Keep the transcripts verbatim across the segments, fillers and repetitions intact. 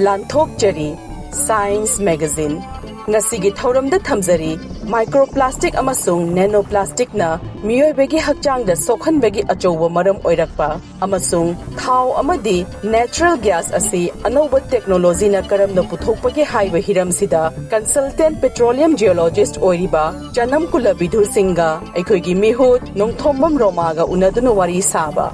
ꯂꯥꯟꯊꯣꯛꯆꯔꯤ Science Magazine꯫ ꯉꯁꯤꯒꯤ ꯊꯧꯔꯝꯗ ꯊꯝꯖꯔꯤ, ꯃꯥꯏꯀ꯭ꯔꯣꯄ꯭ꯂꯥꯁꯇꯤꯛ ꯑꯃꯁꯨꯡ ꯅꯦꯅꯣꯄ꯭ꯂꯥꯁꯇꯤꯛꯅ ꯃꯤꯑꯣꯏꯕꯒꯤ ꯍꯛꯆꯥꯡꯗ ꯁꯣꯛꯍꯟꯕꯒꯤ ꯑꯆꯧꯕ ꯃꯔꯝ ꯑꯣꯏꯔꯛꯄ ꯑꯃꯁꯨꯡ ꯊꯥꯎ ꯑꯃꯗꯤ natural gas ꯑꯁꯤ ꯑꯅꯧꯕ ꯇꯦꯛꯅꯣꯂꯣꯖꯤꯅ ꯀꯔꯝꯅ ꯄꯨꯊꯣꯛꯄꯒꯦ ꯍꯥꯏꯕ ꯍꯤꯔꯝꯁꯤꯗ consultant petroleum geologist ꯑꯣꯏꯔꯤꯕ ꯆꯅꯝ ꯀꯨꯂꯕꯤꯙꯨ ꯁꯤꯡꯒ ꯑꯩꯈꯣꯏꯒꯤ ꯃꯤꯍꯨꯠ ꯅꯣꯡꯊꯣꯝꯕꯝ ꯔꯣꯃꯥꯒ ꯎꯅꯗꯨꯅ ꯋꯥꯔꯤ ꯁꯥꯕ꯫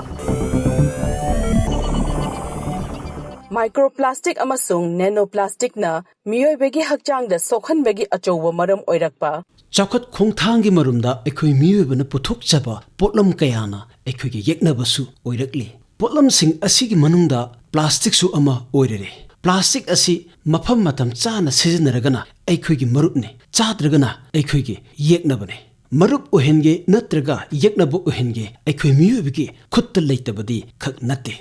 ꯃꯥꯏꯀ꯭ꯔꯣꯄ꯭ꯂꯥꯁꯇꯤꯛ ꯑꯃꯁꯨꯡ ꯅꯦꯅꯣꯄ꯭ꯂꯥꯁꯇꯤꯛꯅ ꯃꯤꯑꯣꯏꯕꯒꯤ ꯍꯛꯆꯥꯡꯗ ꯁꯣꯛꯍꯟꯕꯒꯤ ꯑꯆꯧꯕ ꯃꯔꯝ ꯑꯣꯏꯔꯛꯄ꯫ ꯆꯥꯎꯈꯠ ꯈꯣꯡꯊꯥꯡꯒꯤ ꯃꯔꯨꯝꯗ ꯑꯩꯈꯣꯏ ꯃꯤꯑꯣꯏꯕꯅ ꯄꯨꯊꯣꯛꯆꯕ ꯄꯣꯠꯂꯝ ꯀꯌꯥꯅ ꯑꯩꯈꯣꯏꯒꯤ ꯌꯦꯛꯅꯕꯁꯨ ꯑꯣꯏꯔꯛꯂꯤ꯫ ꯄꯣꯠꯂꯝꯁꯤꯡ ꯑꯁꯤꯒꯤ ꯃꯅꯨꯡꯗ ꯄ꯭ꯂꯥꯁꯇꯤꯛꯁꯨ ꯑꯃ ꯑꯣꯏꯔꯔꯦ꯫ ꯄ꯭ꯂꯥꯁꯇꯤꯛ ꯑꯁꯤ ꯃꯐꯝ ꯃꯇꯝ ꯆꯥꯅ ꯁꯤꯖꯤꯟꯅꯔꯒꯅ ꯑꯩꯈꯣꯏꯒꯤ ꯃꯔꯨꯞꯅꯤ, ꯆꯥꯗ꯭ꯔꯒꯅ ꯑꯩꯈꯣꯏꯒꯤ ꯌꯦꯛꯅꯕꯅꯤ꯫ ꯃꯔꯨꯞ ꯑꯣꯏꯍꯟꯒꯦ ꯅꯠꯇ꯭ꯔꯒ ꯌꯦꯛꯅꯕ ꯑꯣꯏꯍꯟꯒꯦ, ꯑꯩꯈꯣꯏ ꯃꯤꯑꯣꯏꯕꯒꯤ ꯈꯨꯠꯇ ꯂꯩꯇꯕꯗꯤ ꯈꯛ ꯅꯠꯇꯦ꯫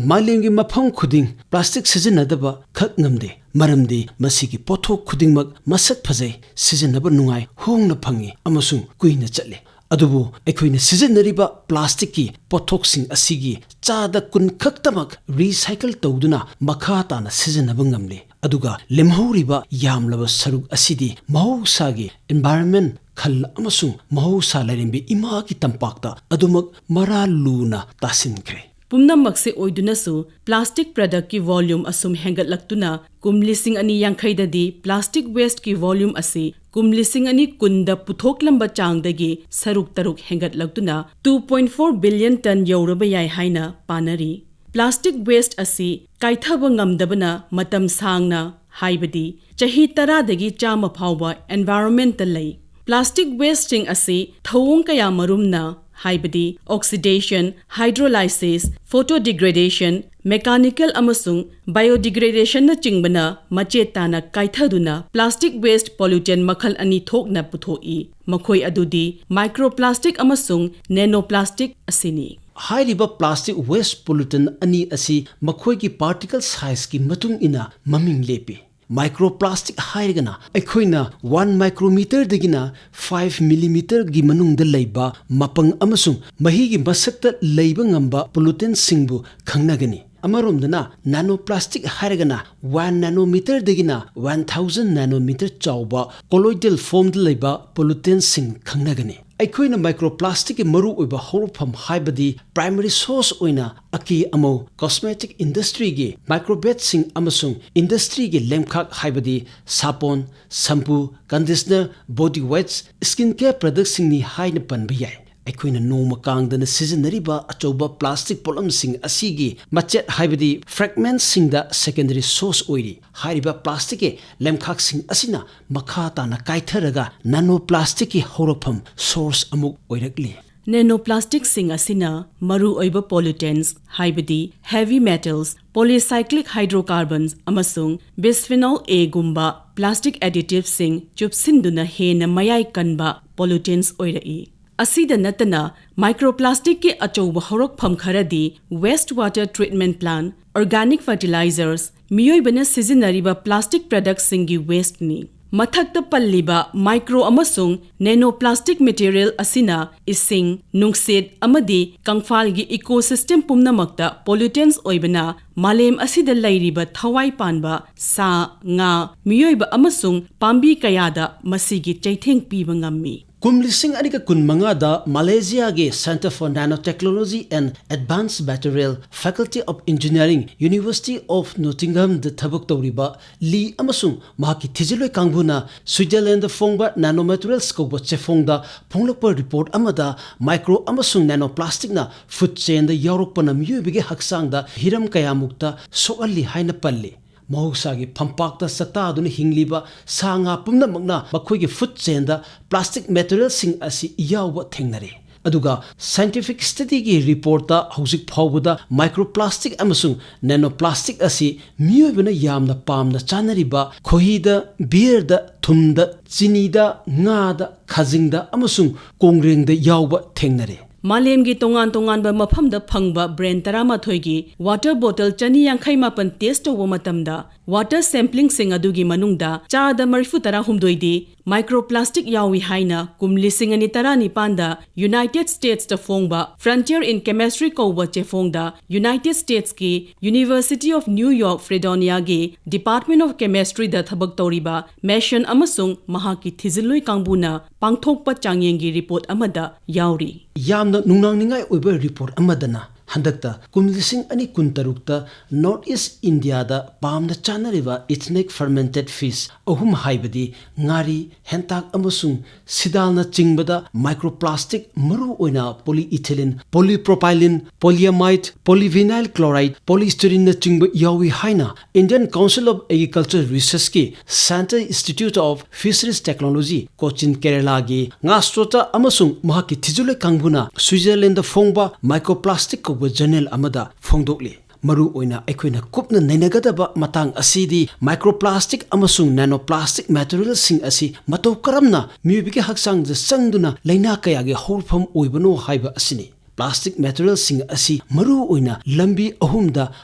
ꯃꯥꯂꯦꯝꯒꯤ ꯃꯐꯝ ꯈꯨꯗꯤꯡ ꯄ꯭ꯂꯥꯁꯇꯤꯛ ꯁꯤꯖꯤꯟꯅꯗꯕ ꯈꯛ ꯉꯝꯗꯦ, ꯃꯔꯝꯗꯤ ꯃꯁꯤꯒꯤ ꯄꯣꯠꯊꯣꯛ ꯈꯨꯗꯤꯡꯃꯛ ꯃꯁꯛ ꯐꯖꯩ, ꯁꯤꯖꯤꯟꯅꯕ ꯅꯨꯡꯉꯥꯏ, ꯍꯣꯡꯅ ꯐꯪꯏ ꯑꯃꯁꯨꯡ ꯀꯨꯏꯅ ꯆꯠꯂꯤ꯫ ꯑꯗꯨꯕꯨ ꯑꯩꯈꯣꯏꯅ ꯁꯤꯖꯤꯟꯅꯔꯤꯕ ꯄ꯭ꯂꯥꯁꯇꯤꯛꯀꯤ ꯄꯣꯠꯊꯣꯛꯁꯤꯡ ꯑꯁꯤꯒꯤ ꯆꯥꯗ ꯀꯨꯟ ꯈꯛꯇꯃꯛ recycle ꯇꯧꯗꯨꯅ ꯃꯈꯥ ꯇꯥꯅ ꯁꯤꯖꯤꯟꯅꯕ ꯉꯝꯂꯤ꯫ ꯑꯗꯨꯒ ꯂꯦꯝꯍꯧꯔꯤꯕ ꯌꯥꯝꯂꯕ ꯁꯔꯨꯛ ꯑꯁꯤꯗꯤ ꯃꯍꯧꯁꯥꯒꯤ environment, ꯈꯜ ꯑꯃꯁꯨꯡ ꯃꯍꯧꯁꯥ ꯂꯥꯏꯔꯦꯝꯕꯤ ꯏꯃꯥꯒꯤ ꯇꯝꯄꯥꯛꯇ ꯑꯗꯨꯃꯛ ꯃꯔꯥ ꯂꯨꯅ ꯇꯥꯁꯤꯟꯈ꯭ꯔꯦ꯫ ꯄꯨꯝꯅꯃꯛꯁꯦ ꯑꯣꯏꯗꯨꯅꯁꯨ, ꯄ꯭ꯂꯥꯁꯇꯤꯛ productꯀꯤ volume ꯑꯁꯨꯝ ꯍꯦꯟꯒꯠꯂꯛꯇꯨꯅ ꯀꯨꯝ ꯂꯤꯁꯤꯡ ꯑꯅꯤ ꯌꯥꯡꯈꯩꯗꯗꯤ plastic wasteꯀꯤ volume ꯑꯁꯤ ꯀꯨꯝ ꯂꯤꯁꯤꯡ ꯑꯅꯤ ꯀꯨꯟꯗ ꯄꯨꯊꯣꯛꯂꯝꯕ ꯆꯥꯡꯗꯒꯤ ꯁꯔꯨꯛ ꯇꯔꯨꯛ ꯍꯦꯟꯒꯠꯂꯛꯇꯨꯅ two point four billion ton ꯌꯧꯔꯕ ꯌꯥꯏ ꯍꯥꯏꯅ ꯄꯥꯅꯔꯤ꯫ Plastic waste ꯑꯁꯤ ꯀꯥꯏꯊꯕ ꯉꯝꯗꯕꯅ ꯃꯇꯝ ꯁꯥꯡꯅ, ꯍꯥꯏꯕꯗꯤ ꯆꯍꯤ ꯇꯔꯥꯗꯒꯤ ꯆꯥꯝꯃ ꯐꯥꯎꯕ environmentꯇ ꯂꯩ꯫ Plastic wasteꯁꯤꯡ ꯑꯁꯤ ꯊꯧꯑꯣꯡ ꯀꯌꯥ ꯃꯔꯨꯝꯅ, ꯍꯥꯏꯕꯗꯤ oxidation, hydrolysis, photodegradation, mechanical ꯑꯃꯁꯨꯡ biodegradationnꯆꯤꯡꯕꯅ ꯃꯆꯦꯠ ꯇꯥꯅ ꯀꯥꯏꯊꯗꯨꯅ plastic waste pollutant ꯃꯈꯜ ꯑꯅꯤ ꯊꯣꯛꯅ ꯄꯨꯊꯣꯛꯏ꯫ ꯃꯈꯣꯏ ꯑꯗꯨꯗꯤ microplastic ꯑꯃꯁꯨꯡ nanoplastic ꯑꯁꯤꯅꯤ꯫ ꯍꯥꯏꯔꯤꯕ plastic waste pollutant ꯑꯅꯤ ꯑꯁꯤ ꯃꯈꯣꯏꯒꯤ particle sizeꯀꯤ ꯃꯇꯨꯡ ꯏꯟꯅ ꯃꯃꯤꯡ ꯂꯦꯞꯄꯤ꯫ Microplastic ꯍꯥꯏꯔꯒꯅ ꯑꯩꯈꯣꯏꯅ one micrometerꯗꯒꯤꯅ five millimeterꯒꯤ ꯃꯅꯨꯡꯗ ꯂꯩꯕ ꯃꯄꯪ ꯑꯃꯁꯨꯡ ꯃꯍꯤꯒꯤ ꯃꯁꯛꯇ ꯂꯩꯕ ꯉꯝꯕ pollutantꯁꯤꯡꯕꯨ ꯈꯪꯅꯒꯅꯤ꯫ ꯑꯃꯔꯣꯝꯗꯅ ꯅꯦꯅꯣ ꯄ꯭ꯂꯥꯁꯇꯤꯛ ꯍꯥꯏꯔꯒꯅ ꯋꯥꯟ ꯅꯦꯅꯣꯃꯤꯇꯔꯗꯒꯤꯅ ꯋꯥꯟ ꯊꯥꯎꯖꯟ ꯅꯦꯅꯣꯃꯤꯇꯔ ꯆꯥꯎꯕ ꯀꯣꯂꯣꯏꯗꯦꯜ ꯐꯣꯝꯗ ꯂꯩꯕ ꯄꯣꯂꯨꯇꯦꯟꯁꯤꯡ ꯈꯪꯅꯒꯅꯤ꯫ ꯑꯩꯈꯣꯏꯅ ꯃꯥꯏꯀ꯭ꯔꯣ ꯄ꯭ꯂꯥꯁꯇꯤꯛꯀꯤ ꯃꯔꯨꯑꯣꯏꯕ ꯍꯧꯔꯛꯐꯝ ꯍꯥꯏꯕꯗꯤ ꯄ꯭ꯔꯥꯏꯃꯔꯤ ꯁꯣꯔꯁ ꯑꯣꯏꯅ ꯑꯀꯦ ꯑꯃꯧ, ꯀꯣꯁꯃꯦꯇꯤꯛ ꯏꯟꯗꯁꯇ꯭ꯔꯤꯒꯤ ꯃꯥꯏꯀ꯭ꯔꯣꯕꯦꯠꯁꯤꯡ ꯑꯃꯁꯨꯡ ꯏꯟꯗꯁꯇ꯭ꯔꯤꯒꯤ ꯂꯦꯝꯈꯥꯛ ꯍꯥꯏꯕꯗꯤ ꯁꯥꯄꯣꯟ, shampoo, conditioner, body wash, skin care ꯄ꯭ꯔꯗꯛꯁꯤꯡꯅꯤ ꯍꯥꯏꯅ ꯄꯟꯕ ꯌꯥꯏ꯫ ꯑꯩꯈꯣꯏꯅ ꯅꯣꯡꯃ ꯀꯥꯡꯗꯅ ꯁꯤꯖꯤꯟꯅꯔꯤꯕ ꯑꯆꯧꯕ ꯄ꯭ꯂꯥꯁꯇꯤꯛ ꯄꯣꯠꯂꯝꯁꯤꯡ ꯑꯁꯤꯒꯤ ꯃꯆꯦꯠ ꯍꯥꯏꯕꯗꯤ ꯐ꯭ꯔꯦꯒꯃꯦꯟꯁꯤꯡꯗ ꯁꯦꯀꯦꯟꯗꯔꯤ ꯁꯣꯔꯁ ꯑꯣꯏꯔꯤ꯫ ꯍꯥꯏꯔꯤꯕ ꯄ꯭ꯂꯥꯁꯇꯤꯛꯀꯤ ꯂꯦꯝꯈꯥꯛꯁꯤꯡ ꯑꯁꯤꯅ ꯃꯈꯥ ꯇꯥꯅ ꯀꯥꯏꯊꯔꯒ ꯅꯦꯅꯣ ꯄ꯭ꯂꯥꯁꯇꯤꯛꯀꯤ ꯍꯧꯔꯛꯐꯝ ꯁꯣꯔꯁ ꯑꯃꯨꯛ ꯑꯣꯏꯔꯛꯂꯤ꯫ ꯅꯦꯅꯣ ꯄ꯭ꯂꯥꯁꯇꯤꯛꯁꯤꯡ ꯑꯁꯤꯅ ꯃꯔꯨꯑꯣꯏꯕ ꯄꯣꯂꯨꯇꯦꯟꯁ ꯍꯥꯏꯕꯗꯤ ꯍꯦꯚꯤ ꯃꯦꯇꯜꯁ, ꯄꯣꯂꯤꯁꯥꯏꯀ꯭ꯂꯤꯛ ꯍꯥꯏꯗ꯭ꯔꯣꯀꯥꯔꯕꯟꯁ ꯑꯃꯁꯨꯡ ꯕꯤꯁꯐꯤꯅꯣꯜ ꯑꯦꯒꯨꯝꯕ ꯄ꯭ꯂꯥꯁꯇꯤꯛ ꯑꯦꯗꯤꯇꯤꯚꯁꯤꯡ ꯆꯨꯞꯁꯤꯟꯗꯨꯅ ꯍꯦꯟꯅ ꯃꯌꯥꯏ ꯀꯟꯕ ꯄꯣꯂꯨꯇꯦꯟꯁ ꯑꯣꯏꯔꯛꯏ꯫ ꯑꯁꯤꯗ ꯅꯠꯇꯅ, ꯃꯥꯏꯀ꯭ꯔꯣꯄ꯭ꯂꯥꯁꯇꯤꯛꯀꯤ ꯑꯆꯧꯕ ꯍꯧꯔꯛꯐꯝ ꯈꯔꯗꯤ West water treatment plant, organic fertilisers, ꯃꯤꯑꯣꯏꯕꯅ ꯁꯤꯖꯤꯟꯅꯔꯤꯕ ꯄ꯭ꯂꯥꯁꯇꯤꯛ ꯄ꯭ꯔꯗꯛꯁꯤꯡꯒꯤ ꯋꯦꯁ꯭ꯠꯅꯤ꯫ ꯃꯊꯛꯇ ꯄꯜꯂꯤꯕ ꯃꯥꯏꯀ꯭ꯔꯣ ꯑꯃꯁꯨꯡ ꯅꯦꯅꯣ ꯄ꯭ꯂꯥꯁꯇꯤꯛ ꯃꯦꯇꯤꯔꯤꯌꯦꯜ ꯑꯁꯤꯅ ꯏꯁꯤꯡ, ꯅꯨꯡꯁꯤꯠ, ꯑꯃꯗꯤ ꯀꯪꯐꯥꯜꯒꯤ ꯏꯀꯣꯁꯤꯁꯇꯦꯝ ꯄꯨꯝꯅꯃꯛꯇ ꯄꯣꯂꯨꯇꯦꯟꯁ ꯑꯣꯏꯕꯅ, ꯃꯥꯂꯦꯝ ꯑꯁꯤꯗ ꯂꯩꯔꯤꯕ ꯊꯋꯥꯏ ꯄꯥꯟꯕ ꯁꯥ, ꯉꯥ, ꯃꯤꯑꯣꯏꯕ ꯑꯃꯁꯨꯡ ꯄꯥꯝꯕꯤ ꯀꯌꯥꯗ ꯃꯁꯤꯒꯤ ꯆꯩꯊꯦꯡ ꯄꯤꯕ ꯉꯝꯃꯤ꯫ ꯀꯨꯝ ꯂꯤꯁꯤꯡ ꯑꯅꯤꯒ ꯀꯨꯟꯃꯉꯥꯗ ꯃꯂꯦꯁꯤꯌꯥꯒꯤ Centre for Nanotechnology and Advanced Material, Faculty of Engineering, University of Nottinghamꯗ ꯊꯕꯛ ꯇꯧꯔꯤꯕ ꯂꯤ ꯑꯃꯁꯨꯡ ꯃꯍꯥꯛꯀꯤ ꯊꯤꯖꯤꯜꯂꯣꯏ ꯀꯥꯡꯕꯨꯅ ꯁ꯭ꯋꯤꯖꯔꯂꯦꯟꯗ ꯐꯣꯡꯕ ꯅꯦꯅꯣꯃꯦꯇꯔꯤꯌꯦꯜꯁ ꯀꯧꯕ ꯆꯦꯐꯣꯡꯗ ꯐꯣꯡꯂꯛꯄ ꯔꯤꯄꯣꯔꯠ ꯑꯃꯗ ꯃꯥꯏꯀ꯭ꯔꯣ ꯑꯃꯁꯨꯡ ꯅꯦꯅꯣ ꯄ꯭ꯂꯥꯁꯇꯤꯛꯅ ꯐꯨꯗ ꯆꯦꯟꯗ ꯌꯥꯎꯔꯛꯄꯅ ꯃꯤꯑꯣꯏꯕꯒꯤ ꯍꯛꯆꯥꯡꯗ ꯍꯤꯔꯝ ꯀꯌꯥꯃꯨꯛꯇ ꯁꯣꯛꯍꯜꯂꯤ ꯍꯥꯏꯅ ꯄꯜꯂꯤ꯫ ꯃꯍꯧꯁꯥꯒꯤ ꯐꯝꯄꯥꯛꯇ ꯆꯠꯇꯥꯗꯨꯅ ꯍꯤꯡꯂꯤꯕ ꯁꯥ ꯉꯥ ꯄꯨꯝꯅꯃꯛꯅ ꯃꯈꯣꯏꯒꯤ ꯐꯨꯗ ꯆꯦꯟꯗ ꯄ꯭ꯂꯥꯁꯇꯤꯛ ꯃꯦꯇꯔꯤꯌꯦꯜꯁꯤꯡ ꯑꯁꯤ ꯌꯥꯎꯕ ꯊꯦꯡꯅꯔꯦ꯫ ꯑꯗꯨꯒ ꯁꯥꯏꯟꯇꯤꯐꯤꯛ ꯁ꯭ꯇꯗꯤꯒꯤ ꯔꯤꯄꯣꯔꯠꯇ ꯍꯧꯖꯤꯛ ꯐꯥꯎꯕꯗ ꯃꯥꯏꯀ꯭ꯔꯣꯄ꯭ꯂꯥꯁꯇꯤꯛ ꯑꯃꯁꯨꯡ ꯅꯦꯅꯣꯄ꯭ꯂꯥꯁꯇꯤꯛ ꯑꯁꯤ ꯃꯤꯑꯣꯏꯕꯅ ꯌꯥꯝꯅ ꯄꯥꯝꯅ ꯆꯥꯅꯔꯤꯕ ꯈꯣꯍꯤꯗ, ꯕꯤꯌꯔꯗ, ꯊꯨꯝꯗ, ꯆꯤꯅꯤꯗ, ꯉꯥꯗ, ꯈꯥꯖꯤꯡꯗ ꯑꯃꯁꯨꯡ ꯀꯣꯡꯒ꯭ꯔꯦꯡꯗ ꯌꯥꯎꯕ ꯊꯦꯡꯅꯔꯦ꯫ ꯃꯥꯂꯦꯝꯒꯤ ꯇꯣꯉꯥꯟ ꯇꯣꯉꯥꯟꯕ ꯃꯐꯝꯗ ꯐꯪꯕ ꯕ꯭ꯔꯦꯟ ꯇꯔꯥꯃꯥꯊꯣꯏꯒꯤ ꯋꯥꯇꯔ ꯕꯣꯇꯜ ꯆꯅꯤ ꯌꯥꯡꯈꯩ ꯃꯥꯄꯟ ꯇꯦꯁ꯭ꯠ ꯇꯧꯕ ꯃꯇꯝꯗ, Water samplingꯁꯤꯡ ꯑꯗꯨꯒꯤ ꯃꯅꯨꯡꯗ ꯆꯥꯗ ꯃꯔꯤꯐꯨ ꯇꯔꯥ ꯍꯨꯝꯗꯣꯏꯗꯤ microplastic ꯌꯥꯎꯏ ꯍꯥꯏꯅ ꯀꯨꯝ ꯂꯤꯁꯤꯡ ꯑꯅꯤ ꯇꯔꯥꯅꯤꯄꯥꯟꯗ United Statesꯇ ꯐꯣꯡꯕ Frontier in Chemistry ꯀꯧꯕ ꯆꯦꯐꯣꯡꯗ United Statesꯀꯤ University of New York Fredoniaꯒꯤ Department of Chemistryꯗ ꯊꯕꯛ ꯇꯧꯔꯤꯕ Mason ꯑꯃꯁꯨꯡ ꯃꯍꯥꯛꯀꯤ ꯊꯤꯖꯤꯜꯂꯨꯏ ꯀꯥꯡꯕꯨꯅ ꯄꯥꯡꯊꯣꯛꯄ ꯆꯥꯡꯌꯦꯡꯒꯤ ꯔꯤꯄꯣꯔꯠ ꯑꯃꯗ ꯌꯥꯎꯔꯤ꯫ ꯌꯥꯝꯅ ꯅꯨꯡꯅꯥꯡꯅꯤꯡꯉꯥꯏ ꯑꯣꯏꯕ ꯔꯤꯄꯣꯔꯠ ꯑꯃꯗꯅ ꯍꯟꯗꯛꯇ ꯀꯨꯝ ꯂꯤꯁꯤꯡ ꯑꯅꯤ ꯀꯨꯟꯇꯔꯨꯛꯇ North East Indiaꯗ ꯄꯥꯝꯅ ꯆꯥꯅꯔꯤꯕ ethnic fermented fish ꯑꯍꯨꯝ ꯍꯥꯏꯕꯗꯤ ꯉꯥꯔꯤ, ꯍꯦꯟꯇꯥꯛ ꯑꯃꯁꯨꯡ ꯁꯤꯗꯥꯜꯅ ꯆꯤꯡꯕꯗ microplastic, ꯃꯔꯨꯑꯣꯏꯅ polyethylene, polypropylene, polyamide, polyvinyl chloride, polystyrene ꯅꯆꯤꯡꯕ ꯌꯥꯎꯏ ꯍꯥꯏꯅ Indian Council of Agriculture Researchꯀꯤ Central Institute of Fisheries Technology, Cochin, ꯀꯦꯔꯂꯥꯒꯤ ꯉꯥꯁꯇ꯭ꯔꯣꯇ ꯑꯃꯁꯨꯡ ꯃꯍꯥꯛꯀꯤ ꯊꯤꯖꯤꯜꯂꯣꯏ ꯀꯥꯡꯕꯨꯅ Switzerlandꯗ ꯐꯣꯡꯕ Microplastic ꯀꯧꯕ journal ꯑꯃꯗ ꯐꯣꯡꯗꯣꯛꯂꯤ꯫ ꯃꯔꯨꯑꯣꯏꯅ ꯑꯩꯈꯣꯏꯅ ꯀꯨꯞꯅ ꯅꯩꯅꯒꯗꯕ ꯃꯇꯥꯡ ꯑꯁꯤꯗꯤ microplastic ꯑꯃꯁꯨꯡ nanoplastic materialꯁꯤꯡ ꯑꯁꯤ ꯃꯇꯧ ꯀꯔꯝꯅ ꯃꯤꯑꯣꯏꯕꯒꯤ ꯍꯛꯆꯥꯡꯗ ꯆꯪꯗꯨꯅ ꯂꯥꯏꯅꯥ ꯀꯌꯥꯒꯤ ꯍꯧꯔꯛꯐꯝ ꯑꯣꯏꯕꯅꯣ ꯍꯥꯏꯕ ꯑꯁꯤꯅꯤ꯫ Plastic materialꯁꯤꯡ ꯑꯁꯤ ꯃꯔꯨꯑꯣꯏꯅ ꯂꯝꯕꯤ ꯑꯍꯨꯝꯗ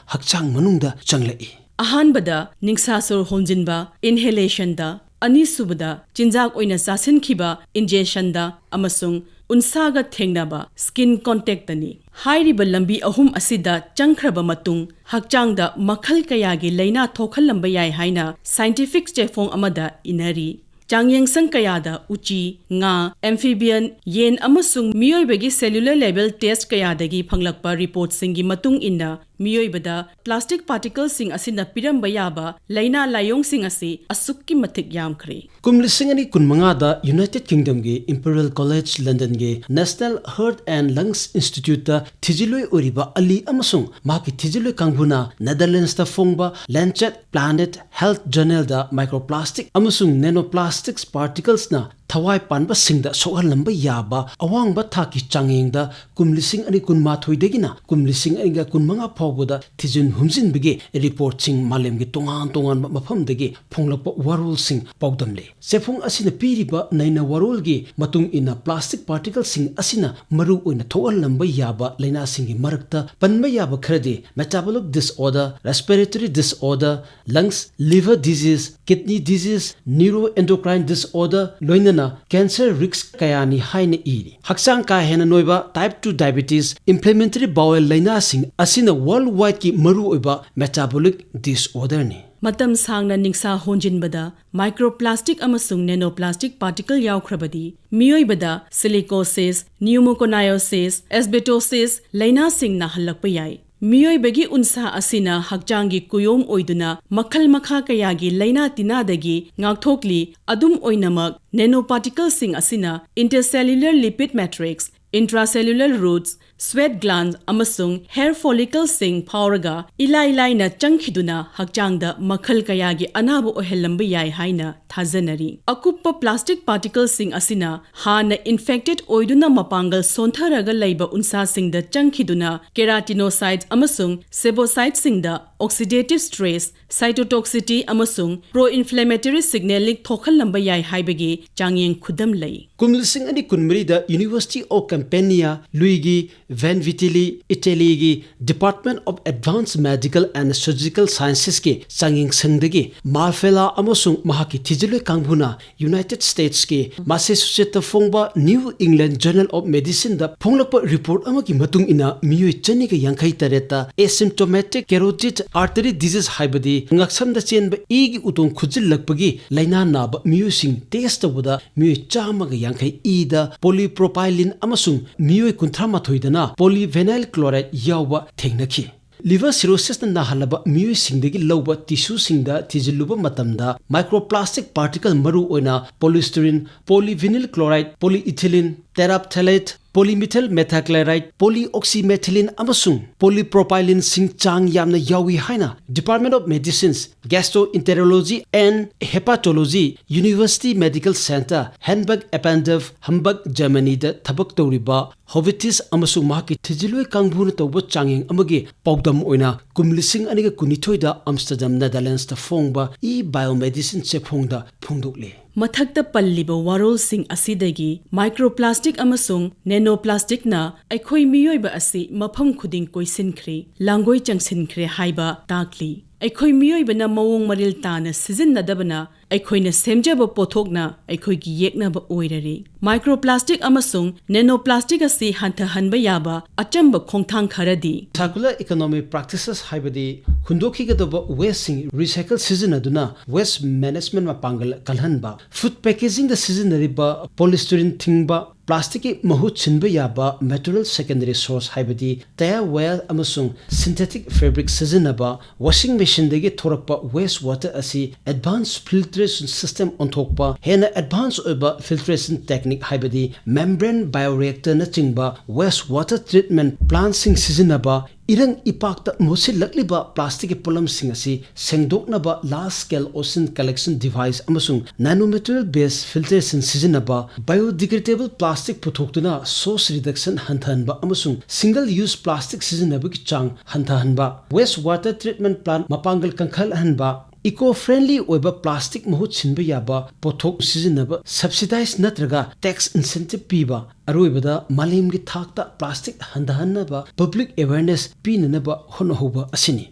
ꯍꯛꯆꯥꯡ ꯃꯅꯨꯡꯗ ꯆꯪꯂꯛꯏ꯫ ꯑꯍꯥꯟꯕꯗ ꯅꯤꯡꯁꯥ ꯁꯣꯔ ꯍꯣꯟꯖꯤꯟꯕ, inhalationꯗ, ꯑꯅꯤꯁꯨꯕꯗ ꯆꯤꯟꯖꯥꯛ ꯑꯣꯏꯅ ꯆꯥꯁꯤꯟꯈꯤꯕ, ingestionꯗ, ꯑꯃꯁꯨꯡ ꯎꯟꯁꯥꯒ ꯊꯦꯡꯅꯕ, skin contactꯇꯅꯤ꯫ ꯍꯥꯏꯔꯤꯕ ꯂꯝꯕꯤ ꯑꯍꯨꯝ ꯑꯁꯤꯗ ꯆꯪꯈ꯭ꯔꯕ ꯃꯇꯨꯡ ꯍꯛꯆꯥꯡꯗ ꯃꯈꯜ ꯀꯌꯥꯒꯤ ꯂꯥꯏꯅꯥ ꯊꯣꯛꯍꯜꯂꯝꯕ ꯌꯥꯏ ꯍꯥꯏꯅ scientific ꯆꯦꯐꯣꯡ ꯑꯃꯗ ꯏꯅꯔꯤ꯫ ꯆꯥꯡꯌꯦꯡꯁꯪ ꯀꯌꯥꯗ ꯎꯆꯤ, ꯉꯥ, amphibian, ꯌꯦꯟ ꯑꯃꯁꯨꯡ ꯃꯤꯑꯣꯏꯕꯒꯤ cellular level test ꯀꯌꯥꯗꯒꯤ ꯐꯪꯂꯛꯄ ꯔꯤꯄꯣꯔꯠꯁꯤꯡꯒꯤ ꯃꯇꯨꯡ ꯏꯟꯅ ꯃꯤꯑꯣꯏꯕꯗ plastic particleꯁꯤꯡ ꯑꯁꯤꯅ ꯄꯤꯔꯝꯕ ꯌꯥꯕ ꯂꯥꯏꯅꯥ ꯂꯥꯏꯑꯣꯡꯁꯤꯡ ꯑꯁꯤ ꯑꯁꯨꯛꯀꯤ ꯃꯇꯤꯛ ꯌꯥꯝꯈ꯭ꯔꯦ꯫ ꯀꯨꯝ ꯂꯤꯁꯤꯡ ꯑꯅꯤ ꯀꯨꯟꯃꯉꯥꯗ United Kingdomꯒꯤ Imperial College Londonꯒꯤ National Heart and Lungs Instituteꯇ ꯊꯤꯖꯤꯜꯂꯣꯏ ꯑꯣꯏꯔꯤꯕ ꯑꯂꯤ ꯑꯃꯁꯨꯡ ꯃꯍꯥꯛꯀꯤ ꯊꯤꯖꯤꯜꯂꯣꯏ ꯀꯥꯡꯕꯨꯅ Netherlandsꯇ ꯐꯣꯡꯕ Lancet Planet Health Journalꯗ microplastic ꯑꯃꯁꯨꯡ nanoplastics particlesꯅ ꯊꯋꯥꯏ ꯄꯥꯟꯕꯁꯤꯡꯗ ꯁꯣꯛꯍꯜꯂꯝꯕ ꯌꯥꯕ ꯑꯋꯥꯡꯕ ꯊꯥꯛꯀꯤ ꯆꯥꯡꯌꯦꯡꯗ ꯀꯨꯝ ꯂꯤꯁꯤꯡ ꯑꯅꯤ ꯀꯨꯟꯃꯥꯊꯣꯏꯗꯒꯤꯅ ꯀꯨꯝ ꯂꯤꯁꯤꯡ ꯑꯅꯤꯒ ꯀꯨꯟꯃꯉꯥ ꯐꯥꯎꯕꯗ ꯊꯤꯖꯤꯟ ꯍꯨꯝꯖꯤꯟꯕꯒꯤ ꯔꯤꯄꯣꯔꯠꯁꯤꯡ ꯃꯥꯂꯦꯝꯒꯤ ꯇꯣꯉꯥꯟ ꯇꯣꯉꯥꯟꯕ ꯃꯐꯝꯗꯒꯤ ꯐꯣꯡꯂꯛꯄ ꯋꯥꯔꯣꯜꯁꯤꯡ ꯄꯥꯎꯗꯝꯂꯤ꯫ ꯆꯦꯐꯣꯡ ꯑꯁꯤꯅ ꯄꯤꯔꯤꯕ ꯅꯩꯅ ꯋꯥꯔꯣꯜꯒꯤ ꯃꯇꯨꯡ ꯏꯟꯅ, plastic particleꯁꯤꯡ ꯑꯁꯤꯅ ꯃꯔꯨ ꯑꯣꯏꯅ ꯊꯣꯛꯍꯜꯂꯝꯕ ꯌꯥꯕ ꯂꯥꯏꯅꯥꯁꯤꯡꯒꯤ ꯃꯔꯛꯇ ꯄꯟꯕ ꯌꯥꯕ ꯈꯔꯗꯤ metabolic disorder, respiratory disorder, lungs, liver disease, kidney disease, neuroendocrine disorder, ꯂꯣꯏꯅꯅ cancer risk ꯀꯌꯥꯅꯤ ꯍꯥꯏꯅ ꯏꯔꯤ꯫ ꯍꯛꯆꯥꯡ ꯀꯥ ꯍꯦꯟꯅ ꯅꯣꯏꯕ, type two diabetes, inflammatory bowel ꯂꯥꯏꯅꯥꯁꯤꯡ ꯑꯁꯤꯅ worldwideꯀꯤ ꯃꯔꯨꯑꯣꯏꯕ metabolic disorderꯅꯤ꯫ ꯃꯇꯝ ꯁꯥꯡꯅ ꯅꯤꯡꯁꯥ ꯍꯣꯟꯖꯤꯟꯕꯗ microplastic ꯑꯃꯁꯨꯡ nanoplastic particle ꯌꯥꯎꯈ꯭ꯔꯕꯗꯤ ꯃꯤꯑꯣꯏꯕꯗ silicosis, pneumoconiosis, asbestosis ꯂꯥꯏꯅꯥꯁꯤꯡ ꯅꯥꯍꯜꯂꯛꯄ ꯌꯥꯏ꯫ ꯃꯤꯑꯣꯏꯕꯒꯤ ꯎꯟꯁꯥ ꯑꯁꯤꯅ ꯍꯛꯆꯥꯡꯒꯤ ꯀꯨꯌꯣꯝ ꯑꯣꯏꯗꯨꯅ ꯃꯈꯜ ꯃꯈꯥ ꯀꯌꯥꯒꯤ ꯂꯥꯏꯅꯥ ꯇꯤꯟꯅꯥꯗꯒꯤ ꯉꯥꯛꯊꯣꯛꯂꯤ꯫ ꯑꯗꯨꯝ ꯑꯣꯏꯅꯃꯛ, nanoparticleꯁꯤꯡ ꯑꯁꯤꯅ intercellular lipid matrix, intracellular roots, sweat glands ꯑꯃꯁꯨꯡ hair folliclesꯁꯤꯡ ꯐꯥꯎꯔꯒ ꯏꯂꯥꯏ ꯂꯥꯏꯅ ꯆꯪꯈꯤꯗꯨꯅ ꯍꯛꯆꯥꯡꯗ ꯃꯈꯜ ꯀꯌꯥꯒꯤ ꯑꯅꯥꯕ ꯑꯣꯏꯍꯜꯂꯝꯕ ꯌꯥꯏ ꯍꯥꯏꯅ ꯊꯥꯖꯅꯔꯤ꯫ ꯑꯀꯨꯞꯄ plastic particleꯁꯤꯡ ꯑꯁꯤꯅ ꯍꯥꯟꯅ infected ꯑꯣꯏꯗꯨꯅ ꯃꯄꯥꯡꯒꯜ ꯁꯣꯟꯊꯔꯒ ꯂꯩꯕ ꯎꯟꯁꯥꯁꯤꯡꯗ ꯆꯪꯈꯤꯗꯨꯅ keratinocytes ꯑꯃꯁꯨꯡ sebocytesꯁꯤꯡꯗ oxidative stress, cytotoxicity ꯑꯃꯁꯨꯡ pro-inflammatory signaling ꯊꯣꯛꯍꯜꯂꯝꯕ ꯌꯥꯏ ꯍꯥꯏꯕꯒꯤ ꯆꯥꯡꯌꯦꯡ ꯈꯨꯗꯝ ꯂꯩ꯫ ꯀꯨꯝ ꯂꯤꯁꯤꯡ ꯑꯅꯤ ꯀꯨꯟꯃꯔꯤꯗ University of Campania, Luigi Vanvitelli, Italyꯒꯤ Department of Advanced Medical and Surgical Sciencesꯀꯤ ꯆꯥꯡꯌꯦꯡꯁꯪꯗꯒꯤ Marfella ꯑꯃꯁꯨꯡ ꯃꯍꯥꯛꯀꯤ ꯊꯤꯖꯤꯜꯂꯣꯏ ꯀꯥꯡꯕꯨꯅ United Statesꯀꯤ Massachusettsꯇ ꯐꯣꯡꯕ New England Journal of Medicineꯗ ꯐꯣꯡꯂꯛꯄ report ꯑꯃꯒꯤ ꯃꯇꯨꯡ ꯏꯟꯅ, ꯃꯤꯑꯣꯏ ꯆꯅꯤꯒ ꯌꯥꯡꯈꯩ ꯇꯔꯦꯠꯇ asymptomatic carotid artery disease, ꯍꯥꯏꯕꯗꯤ ꯉꯛꯁꯝꯗ ꯆꯦꯟꯕ ꯏꯒꯤ ꯎꯇꯣꯡ ꯈꯨꯠꯆꯤꯜꯂꯛꯄꯒꯤ ꯂꯥꯏꯅꯥ ꯅꯥꯕ ꯃꯤꯑꯣꯏꯁꯤꯡ test ꯇꯧꯕꯗ ꯃꯤꯑꯣꯏ ꯆꯥꯝꯃꯒ ꯌꯥꯡꯈꯩ ꯏꯗ polypropylene ꯑꯃꯁꯨꯡ ꯃꯤꯑꯣꯏ ꯀꯨꯟꯊ꯭ꯔꯥ ꯃꯥꯊꯣꯏꯗꯅ polyvinyl chloride ꯌꯥꯎꯕ ꯊꯦꯡꯅꯈꯤ꯫ Liver cirrhosisꯅ ꯅꯥꯍꯜꯂꯕ ꯃꯤꯑꯣꯏꯁꯤꯡꯗꯒꯤ ꯂꯧꯕ tissueꯁꯤꯡꯗ ꯊꯤꯖꯤꯜꯂꯨꯕ ꯃꯇꯝꯗ, microplastic particle, ꯃꯔꯨꯑꯣꯏꯅ polystyrene, polyvinyl chloride, polyethylene, terephthalate, polymethyl methachloride, polyoxymethylene ꯑꯃꯁꯨꯡ polypropyleneꯁꯤꯡ ꯆꯥꯡ ꯌꯥꯝꯅ ꯌꯥꯎꯏ ꯍꯥꯏꯅ Department of Medicines, Gastroenterology and Hepatology, University Medical Center, Hamburg-Eppendorf, Hamburg, Germanyꯗ ꯊꯕꯛ ꯇꯧꯔꯤꯕ Hovittis ꯑꯃꯁꯨꯡ ꯃꯍꯥꯛꯀꯤ ꯊꯤꯖꯤꯜꯂꯣꯏ ꯀꯥꯡꯕꯨꯅ ꯇꯧꯕ ꯆꯥꯡꯌꯦꯡ ꯑꯃꯒꯤ ꯄꯥꯎꯗꯝ ꯑꯣꯏꯅ ꯀꯨꯝ ꯂꯤꯁꯤꯡ ꯑꯅꯤꯒ ꯀꯨꯟꯅꯤꯊꯣꯏꯗ ꯑꯝꯁꯇꯔꯗꯝ, ꯅꯦꯗꯔꯂꯦꯟꯗꯁꯇ ꯐꯣꯡꯕ eBiomedicine ꯆꯦꯐꯣꯡꯗ ꯐꯣꯡꯗꯣꯛꯂꯤ꯫ ꯃꯊꯛꯇ ꯄꯜꯂꯤꯕ ꯋꯥꯔꯣꯜꯁꯤꯡ ꯑꯁꯤꯗꯒꯤ microplastic ꯑꯃꯁꯨꯡ nanoplasticꯅ ꯑꯩꯈꯣꯏ ꯃꯤꯑꯣꯏꯕ ꯑꯁꯤ ꯃꯐꯝ ꯈꯨꯗꯤꯡ ꯀꯣꯏꯁꯤꯟꯈ꯭ꯔꯦ, ꯂꯥꯡꯒꯣꯏ ꯆꯪꯁꯤꯟꯈ꯭ꯔꯦ ꯍꯥꯏꯕ ꯇꯥꯛꯂꯤ꯫ ꯑꯩꯈꯣꯏ ꯃꯤꯑꯣꯏꯕꯅ ꯃꯑꯣꯡ ꯃꯔꯤꯜ ꯇꯥꯅ ꯁꯤꯖꯤꯟꯅꯗꯕꯅ ꯑꯩꯈꯣꯏꯅ ꯁꯦꯝꯖꯕ ꯄꯣꯠꯊꯣꯛꯅ ꯑꯩꯈꯣꯏꯒꯤ ꯌꯦꯛꯅꯕ ꯑꯣꯏꯔꯔꯦ꯫ Microplastic ꯑꯃꯁꯨꯡ nanoplastic ꯑꯁꯤ ꯍꯟꯊꯍꯟꯕ ꯌꯥꯕ ꯑꯆꯝꯕ ꯈꯣꯡꯊꯥꯡ ꯈꯔꯗꯤ: Circular economy practices ꯍꯥꯏꯕꯗꯤ ꯍꯨꯟꯗꯣꯛꯈꯤꯒꯗꯕ wasteꯁꯤꯡ recycle ꯁꯤꯖꯤꯟꯅꯗꯨꯅ waste management ꯃꯄꯥꯡꯒꯜ ꯀꯜꯍꯟꯕ, food packagingꯗ ꯁꯤꯖꯤꯟꯅꯔꯤꯕ polystyrene ꯊꯤꯡꯕ, plasticꯀꯤ ꯃꯍꯨꯠ ꯁꯤꯟꯕ ꯌꯥꯕ material secondary source ꯍꯥꯏꯕꯗꯤ tire wear ꯑꯃꯁꯨꯡ synthetic fabric ꯁꯤꯖꯤꯟꯅꯕ, washing machineꯗꯒꯤ ꯊꯣꯔꯛꯄ waste water ꯑꯁꯤ advanced filtration system ꯑꯣꯟꯊꯣꯛꯄ, ꯍꯦꯟꯅ advanced ꯑꯣꯏꯕ filtration technique ꯍꯥꯏꯕꯗꯤ membrane bioreactorꯅꯆꯤꯡꯕ waste water treatment plantꯁꯤꯡ ꯁꯤꯖꯤꯟꯅꯕ, ꯏꯔꯪ ꯏꯄꯥꯛꯇ ꯃꯣꯠꯁꯤꯜꯂꯛꯂꯤꯕ plasticꯀꯤ ꯄꯣꯠꯂꯝꯁꯤꯡ ꯑꯁꯤ ꯁꯦꯡꯗꯣꯛꯅꯕ large scale ocean collection device ꯑꯃꯁꯨꯡ nanomaterial based filtration ꯁꯤꯖꯤꯟꯅꯕ, biodegradable plastic ꯄꯨꯊꯣꯛꯇꯨꯅ source reduction ꯍꯟꯊꯍꯟꯕ ꯑꯃꯁꯨꯡ single use plastic ꯁꯤꯖꯤꯟꯅꯕꯒꯤ ꯆꯥꯡ ꯍꯟꯊꯍꯟꯕ, waste water treatment plant ꯃꯄꯥꯡꯒꯜ ꯀꯟꯈꯠꯍꯟꯕ, eco-friendly ꯑꯣꯏꯕ plastic ꯃꯍꯨꯠ ꯁꯤꯟꯕ ꯌꯥꯕ ꯄꯣꯠꯊꯣꯛ ꯁꯤꯖꯤꯟꯅꯕ subsidize ꯅꯠꯇ꯭ꯔꯒ tax incentive ꯄꯤꯕ, ꯑꯔꯣꯏꯕꯗ ꯃꯥꯂꯦꯝꯒꯤ ꯊꯥꯛꯇ plastic ꯍꯟꯊꯍꯟꯅꯕ public awareness ꯄꯤꯅꯅꯕ ꯍꯣꯠꯅꯍꯧꯕ ꯑꯁꯤꯅꯤ꯫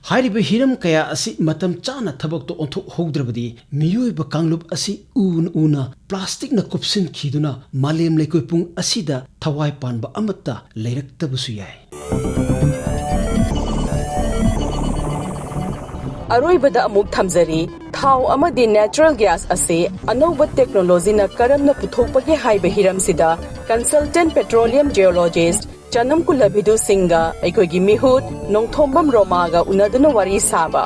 ꯍꯥꯏꯔꯤꯕ ꯍꯤꯔꯝ ꯀꯌꯥ ꯑꯁꯤ ꯃꯇꯝ ꯆꯥꯅ ꯊꯕꯛꯇ ꯑꯣꯟꯊꯣꯛꯍꯧꯗ꯭ꯔꯕꯗꯤ ꯃꯤꯑꯣꯏꯕ ꯀꯥꯡꯂꯨꯞ ꯑꯁꯤ ꯎꯅ ꯎꯅ plasticꯅ ꯀꯨꯞꯁꯤꯟꯈꯤꯗꯨꯅ ꯃꯥꯂꯦꯝ ꯂꯩꯀꯣꯏ ꯄꯨꯡ ꯑꯁꯤꯗ ꯊꯋꯥꯏ ꯄꯥꯟꯕ ꯑꯃꯠꯇ ꯂꯩꯔꯛꯇꯕꯁꯨ ꯌꯥꯏ꯫ ꯑꯔꯣꯏꯕꯗ ꯑꯃꯨꯛ ꯊꯝꯖꯔꯤ, ꯊꯥꯎ ꯑꯃꯗꯤ natural gas ꯑꯁꯤ ꯑꯅꯧꯕ technologyꯅ ꯀꯔꯝꯅ ꯄꯨꯊꯣꯛꯄꯒꯦ ꯍꯥꯏꯕ ꯍꯤꯔꯝꯁꯤꯗ consultant petroleum geologist ꯆꯅꯝ ꯀꯨꯂꯕꯤꯗꯨ ꯁꯤꯡꯒ ꯑꯩꯈꯣꯏꯒꯤ ꯃꯤꯍꯨꯠ ꯅꯣꯡꯊꯣꯝꯕꯝ ꯔꯣꯃꯥꯒ ꯎꯅꯗꯨꯅ ꯋꯥꯔꯤ ꯁꯥꯕ꯫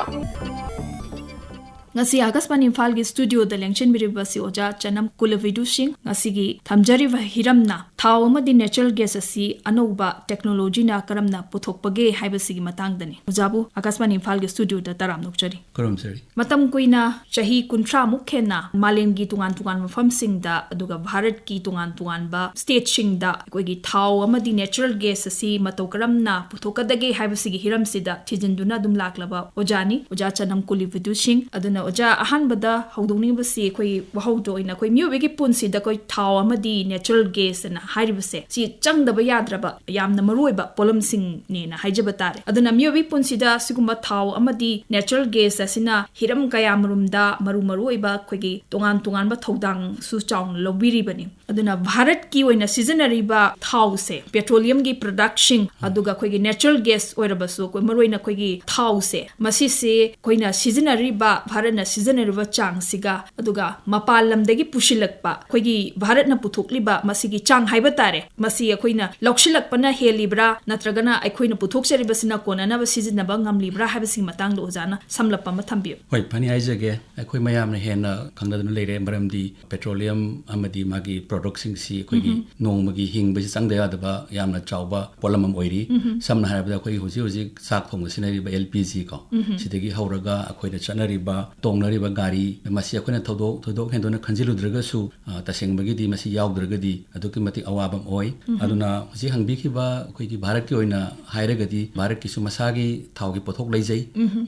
ꯉꯁꯤ ꯑꯥꯀꯥꯁꯕꯥꯅꯤ ꯏꯝꯐꯥꯜꯒꯤ ꯁ꯭ꯇꯨꯗꯤꯑꯣꯗ ꯂꯦꯡꯁꯤꯟꯕꯤꯔꯤꯕ ꯑꯁꯤ ꯑꯣꯖꯥ ꯆꯅꯝ ꯀꯨꯂꯚꯤꯗꯨ ꯁꯤꯡ꯫ ꯉꯁꯤꯒꯤ ꯊꯝꯖꯔꯤꯕ ꯍꯤꯔꯝꯅ ꯊꯥꯎ ꯑꯃꯗꯤ natural gas ꯑꯁꯤ ꯑꯅꯧꯕ technologyꯅ ꯀꯔꯝꯅ ꯄꯨꯊꯣꯛꯄꯒꯦ ꯍꯥꯏꯕꯁꯤꯒꯤ ꯃꯇꯥꯡꯗꯅꯤ꯫ ꯑꯣꯖꯥꯕꯨ ꯑꯥꯀꯥꯁꯕꯥꯅꯤ ꯏꯝꯐꯥꯜꯒꯤ ꯁ꯭ꯇꯨꯗꯤꯑꯣꯗ ꯇꯔꯥꯝꯅ ꯑꯣꯛꯆꯔꯤ꯫ ꯈꯨꯔꯨꯝꯖꯔꯤ꯫ ꯃꯇꯝ ꯀꯨꯏꯅ, ꯆꯍꯤ ꯀꯨꯟꯊ꯭ꯔꯥꯃꯨꯛ ꯍꯦꯟꯅ ꯃꯥꯂꯦꯝꯒꯤ ꯇꯣꯉꯥꯟ ꯇꯣꯉꯥꯟꯕ ꯃꯐꯝꯁꯤꯡꯗ, ꯑꯗꯨꯒ ꯚꯥꯔꯠꯀꯤ ꯇꯣꯉꯥꯟ ꯇꯣꯉꯥꯟꯕ stateꯁꯤꯡꯗ ꯑꯩꯈꯣꯏꯒꯤ ꯊꯥꯎ ꯑꯃꯗꯤ natural gas ꯑꯁꯤ ꯃꯇꯧ ꯀꯔꯝꯅ ꯄꯨꯊꯣꯛꯀꯗꯒꯦ ꯍꯥꯏꯕꯁꯤꯒꯤ ꯍꯤꯔꯝꯁꯤꯗ ꯊꯤꯖꯤꯟꯗꯨꯅ ꯑꯗꯨꯝ ꯂꯥꯛꯂꯕ ꯑꯣꯖꯥꯅꯤ, ꯑꯣꯖꯥ ꯆꯅꯝ ꯀꯨꯂꯤꯕꯨꯗꯨ ꯁꯤꯡ꯫ ꯑꯗꯨꯅ ꯑꯣꯖꯥ, ꯑꯍꯥꯟꯕꯗ ꯍꯧꯗꯣꯛꯅꯤꯡꯕꯁꯤ ꯑꯩꯈꯣꯏ ꯋꯥꯍꯧꯗꯣ ꯑꯣꯏꯅ ꯑꯩꯈꯣꯏ ꯃꯤꯑꯣꯏꯕꯒꯤ ꯄꯨꯟꯁꯤꯗ ꯑꯩꯈꯣꯏ ꯊꯥꯎ ꯑꯃꯗꯤ natural gas ꯑꯅ ꯍꯥꯏꯔꯤꯕꯁꯦ, ꯁꯤ ꯆꯪꯗꯕ ꯌꯥꯗ꯭ꯔꯕ ꯌꯥꯝꯅ ꯃꯔꯨꯑꯣꯏꯕ ꯄꯣꯠꯂꯝꯁꯤꯡꯅꯦꯅ ꯍꯥꯏꯖꯕ ꯇꯥꯔꯦ꯫ ꯑꯗꯨꯅ ꯃꯤꯑꯣꯏꯕꯒꯤ ꯄꯨꯟꯁꯤꯗ ꯁꯤꯒꯨꯝꯕ ꯊꯥꯎ ꯑꯃꯗꯤ natural gas ꯑꯁꯤꯅ ꯍꯤꯔꯝ ꯀꯌꯥꯃꯔꯨꯝꯗ ꯃꯔꯨ ꯃꯔꯨꯑꯣꯏꯕ ꯑꯩꯈꯣꯏꯒꯤ ꯇꯣꯉꯥꯟ ꯇꯣꯉꯥꯟꯕ ꯊꯧꯗꯥꯡꯁꯨ ꯆꯥꯎꯅ ꯂꯧꯕꯤꯔꯤꯕꯅꯤ꯫ ꯑꯗꯨꯅ ꯚꯥꯔꯠꯀꯤ ꯑꯣꯏꯅ ꯁꯤꯖꯤꯟꯅꯔꯤꯕ ꯊꯥꯎꯁꯦ, petroleumꯒꯤ productꯁꯤꯡ, ꯑꯗꯨꯒ ꯑꯩꯈꯣꯏꯒꯤ natural gas ꯑꯣꯏꯔꯕꯁꯨ, ꯑꯩꯈꯣꯏ ꯃꯔꯨꯑꯣꯏꯅ ꯑꯩꯈꯣꯏꯒꯤ ꯊꯥꯎꯁꯦ, ꯃꯁꯤꯁꯦ ꯑꯩꯈꯣꯏꯅ ꯁꯤꯖꯤꯟꯅꯔꯤꯕ, ꯚꯥꯔꯠꯅ ꯁꯤꯖꯤꯟꯅꯔꯤꯕ ꯆꯥꯡꯁꯤꯒ, ꯑꯗꯨꯒ ꯃꯄꯥꯟ ꯂꯝꯗꯒꯤ ꯄꯨꯁꯤꯜꯂꯛꯄ, ꯑꯩꯈꯣꯏꯒꯤ ꯚꯥꯔꯠꯅ ꯄꯨꯊꯣꯛꯂꯤꯕ ꯃꯁꯤꯒꯤ ꯆꯥꯡ ꯍꯥꯏꯕ ꯇꯥꯔꯦ, ꯃꯁꯤ ꯑꯩꯈꯣꯏꯅ ꯂꯧꯁꯤꯜꯂꯛꯄꯅ ꯍꯦꯜꯂꯤꯕ꯭ꯔꯥ, ꯅꯠꯇ꯭ꯔꯒꯅ ꯑꯩꯈꯣꯏꯅ ꯄꯨꯊꯣꯛꯆꯔꯤꯕꯁꯤꯅ ꯀꯣꯟꯅꯅꯕ ꯁꯤꯖꯤꯟꯅꯕ ꯉꯝꯂꯤꯕ꯭ꯔꯥ ꯍꯥꯏꯕꯁꯤꯒꯤ ꯃꯇꯥꯡꯗ ꯑꯣꯖꯥꯅ ꯁꯝꯂꯞꯄ ꯑꯃ ꯊꯝꯕꯤꯌꯨ꯫ ꯍꯣꯏ, ꯐꯅꯤ ꯍꯥꯏꯖꯒꯦ꯫ ꯑꯩꯈꯣꯏ ꯃꯌꯥꯝꯅ ꯍꯦꯟꯅ ꯈꯪꯅꯗꯨꯅ ꯂꯩꯔꯦ, ꯃꯔꯝꯗꯤ petroleum ꯑꯃꯗꯤ ꯃꯥꯒꯤ productꯁꯤꯡꯁꯤ ꯑꯩꯈꯣꯏꯒꯤ ꯅꯣꯡꯃꯒꯤ ꯍꯤꯡꯕꯁꯤ ꯆꯪꯗ ꯌꯥꯗꯕ ꯌꯥꯝꯅ ꯆꯥꯎꯕ ꯄꯣꯠꯂꯝ ꯑꯃ ꯑꯣꯏꯔꯤ꯫ ꯁꯝꯅ ꯍꯥꯏꯔꯕꯗ, ꯑꯩꯈꯣꯏꯒꯤ ꯍꯧꯖꯤꯛ ꯍꯧꯖꯤꯛ ꯆꯥꯛ ꯊꯣꯡꯕ ꯁꯤꯖꯤꯟꯅꯔꯤꯕ L P G ꯀꯣ, ꯁꯤꯗꯒꯤ ꯍꯧꯔꯒ ꯑꯩꯈꯣꯏꯅ ꯆꯠꯅꯔꯤꯕ, ꯇꯣꯡꯅꯔꯤꯕ ꯒꯥꯔꯤ, ꯃꯁꯤ ꯑꯩꯈꯣꯏꯅ ꯊꯧꯗꯣꯛ, ꯊꯣꯏꯗꯣꯛ ꯍꯦꯟꯗꯣꯛꯅ ꯈꯟꯖꯤꯜꯂꯨꯗ꯭ꯔꯒꯁꯨ, ꯑ, ꯇꯁꯦꯡꯕꯒꯤꯗꯤ ꯃꯁꯤ ꯌꯥꯎꯗ꯭ꯔꯒꯗꯤ ꯑꯗꯨꯛꯀꯤ ꯃꯇꯤꯛ ꯑꯋꯥꯕ ꯑꯃ ꯑꯣꯏ꯫ ꯑꯗꯨꯅ ꯍꯧꯖꯤꯛ ꯍꯪꯕꯤꯈꯤꯕ ꯑꯩꯈꯣꯏꯒꯤ ꯚꯥꯔꯠꯀꯤ ꯑꯣꯏꯅ ꯍꯥꯏꯔꯒꯗꯤ, ꯚꯥꯔꯠꯀꯤꯁꯨ ꯃꯁꯥꯒꯤ ꯊꯥꯎꯒꯤ ꯄꯣꯠꯊꯣꯛ ꯂꯩꯖꯩ꯫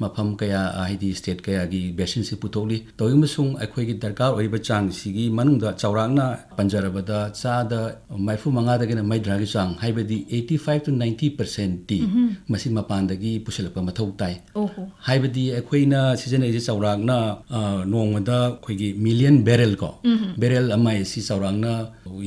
ꯃꯐꯝ ꯀꯌꯥ, ꯑ, ꯍꯥꯏꯗꯤ state ꯀꯌꯥꯒꯤ basinꯁꯤ ꯄꯨꯊꯣꯛꯂꯤ꯫ ꯇꯧꯏ ꯑꯃꯁꯨꯡ ꯑꯩꯈꯣꯏꯒꯤ ꯗꯔꯀꯥꯔ ꯑꯣꯏꯔꯤꯕ ꯆꯥꯡꯁꯤꯒꯤ ꯃꯅꯨꯡꯗ ꯆꯥꯎꯔꯥꯛꯅ ꯄꯟꯖꯔꯕꯗ ꯆꯥꯗ ꯃꯔꯤꯐꯨ ꯃꯉꯥꯗꯒꯤꯅ ꯃꯔꯤꯐꯨꯇꯔꯥꯒꯤ ꯆꯥꯡ, ꯍꯥꯏꯕꯗꯤ eighty five to ninety percentꯇꯤ ꯃꯁꯤ ꯃꯄꯥꯟꯗꯒꯤ ꯄꯨꯁꯤꯜꯂꯛꯄ ꯃꯊꯧ ꯇꯥꯏ꯫ ꯑꯣꯍꯣ꯫ ꯍꯥꯏꯕꯗꯤ ꯑꯩꯈꯣꯏꯅ ꯁꯤꯖꯤꯟꯅꯔꯤꯁꯦ ꯆꯥꯎꯔꯥꯛꯅ, ꯑ, ꯅꯣꯡꯃꯗ ꯑꯩꯈꯣꯏꯒꯤ million barrel ꯀꯣ, barrel ꯑꯃ ꯍꯥꯏꯁꯤ ꯆꯥꯎꯔꯥꯛꯅ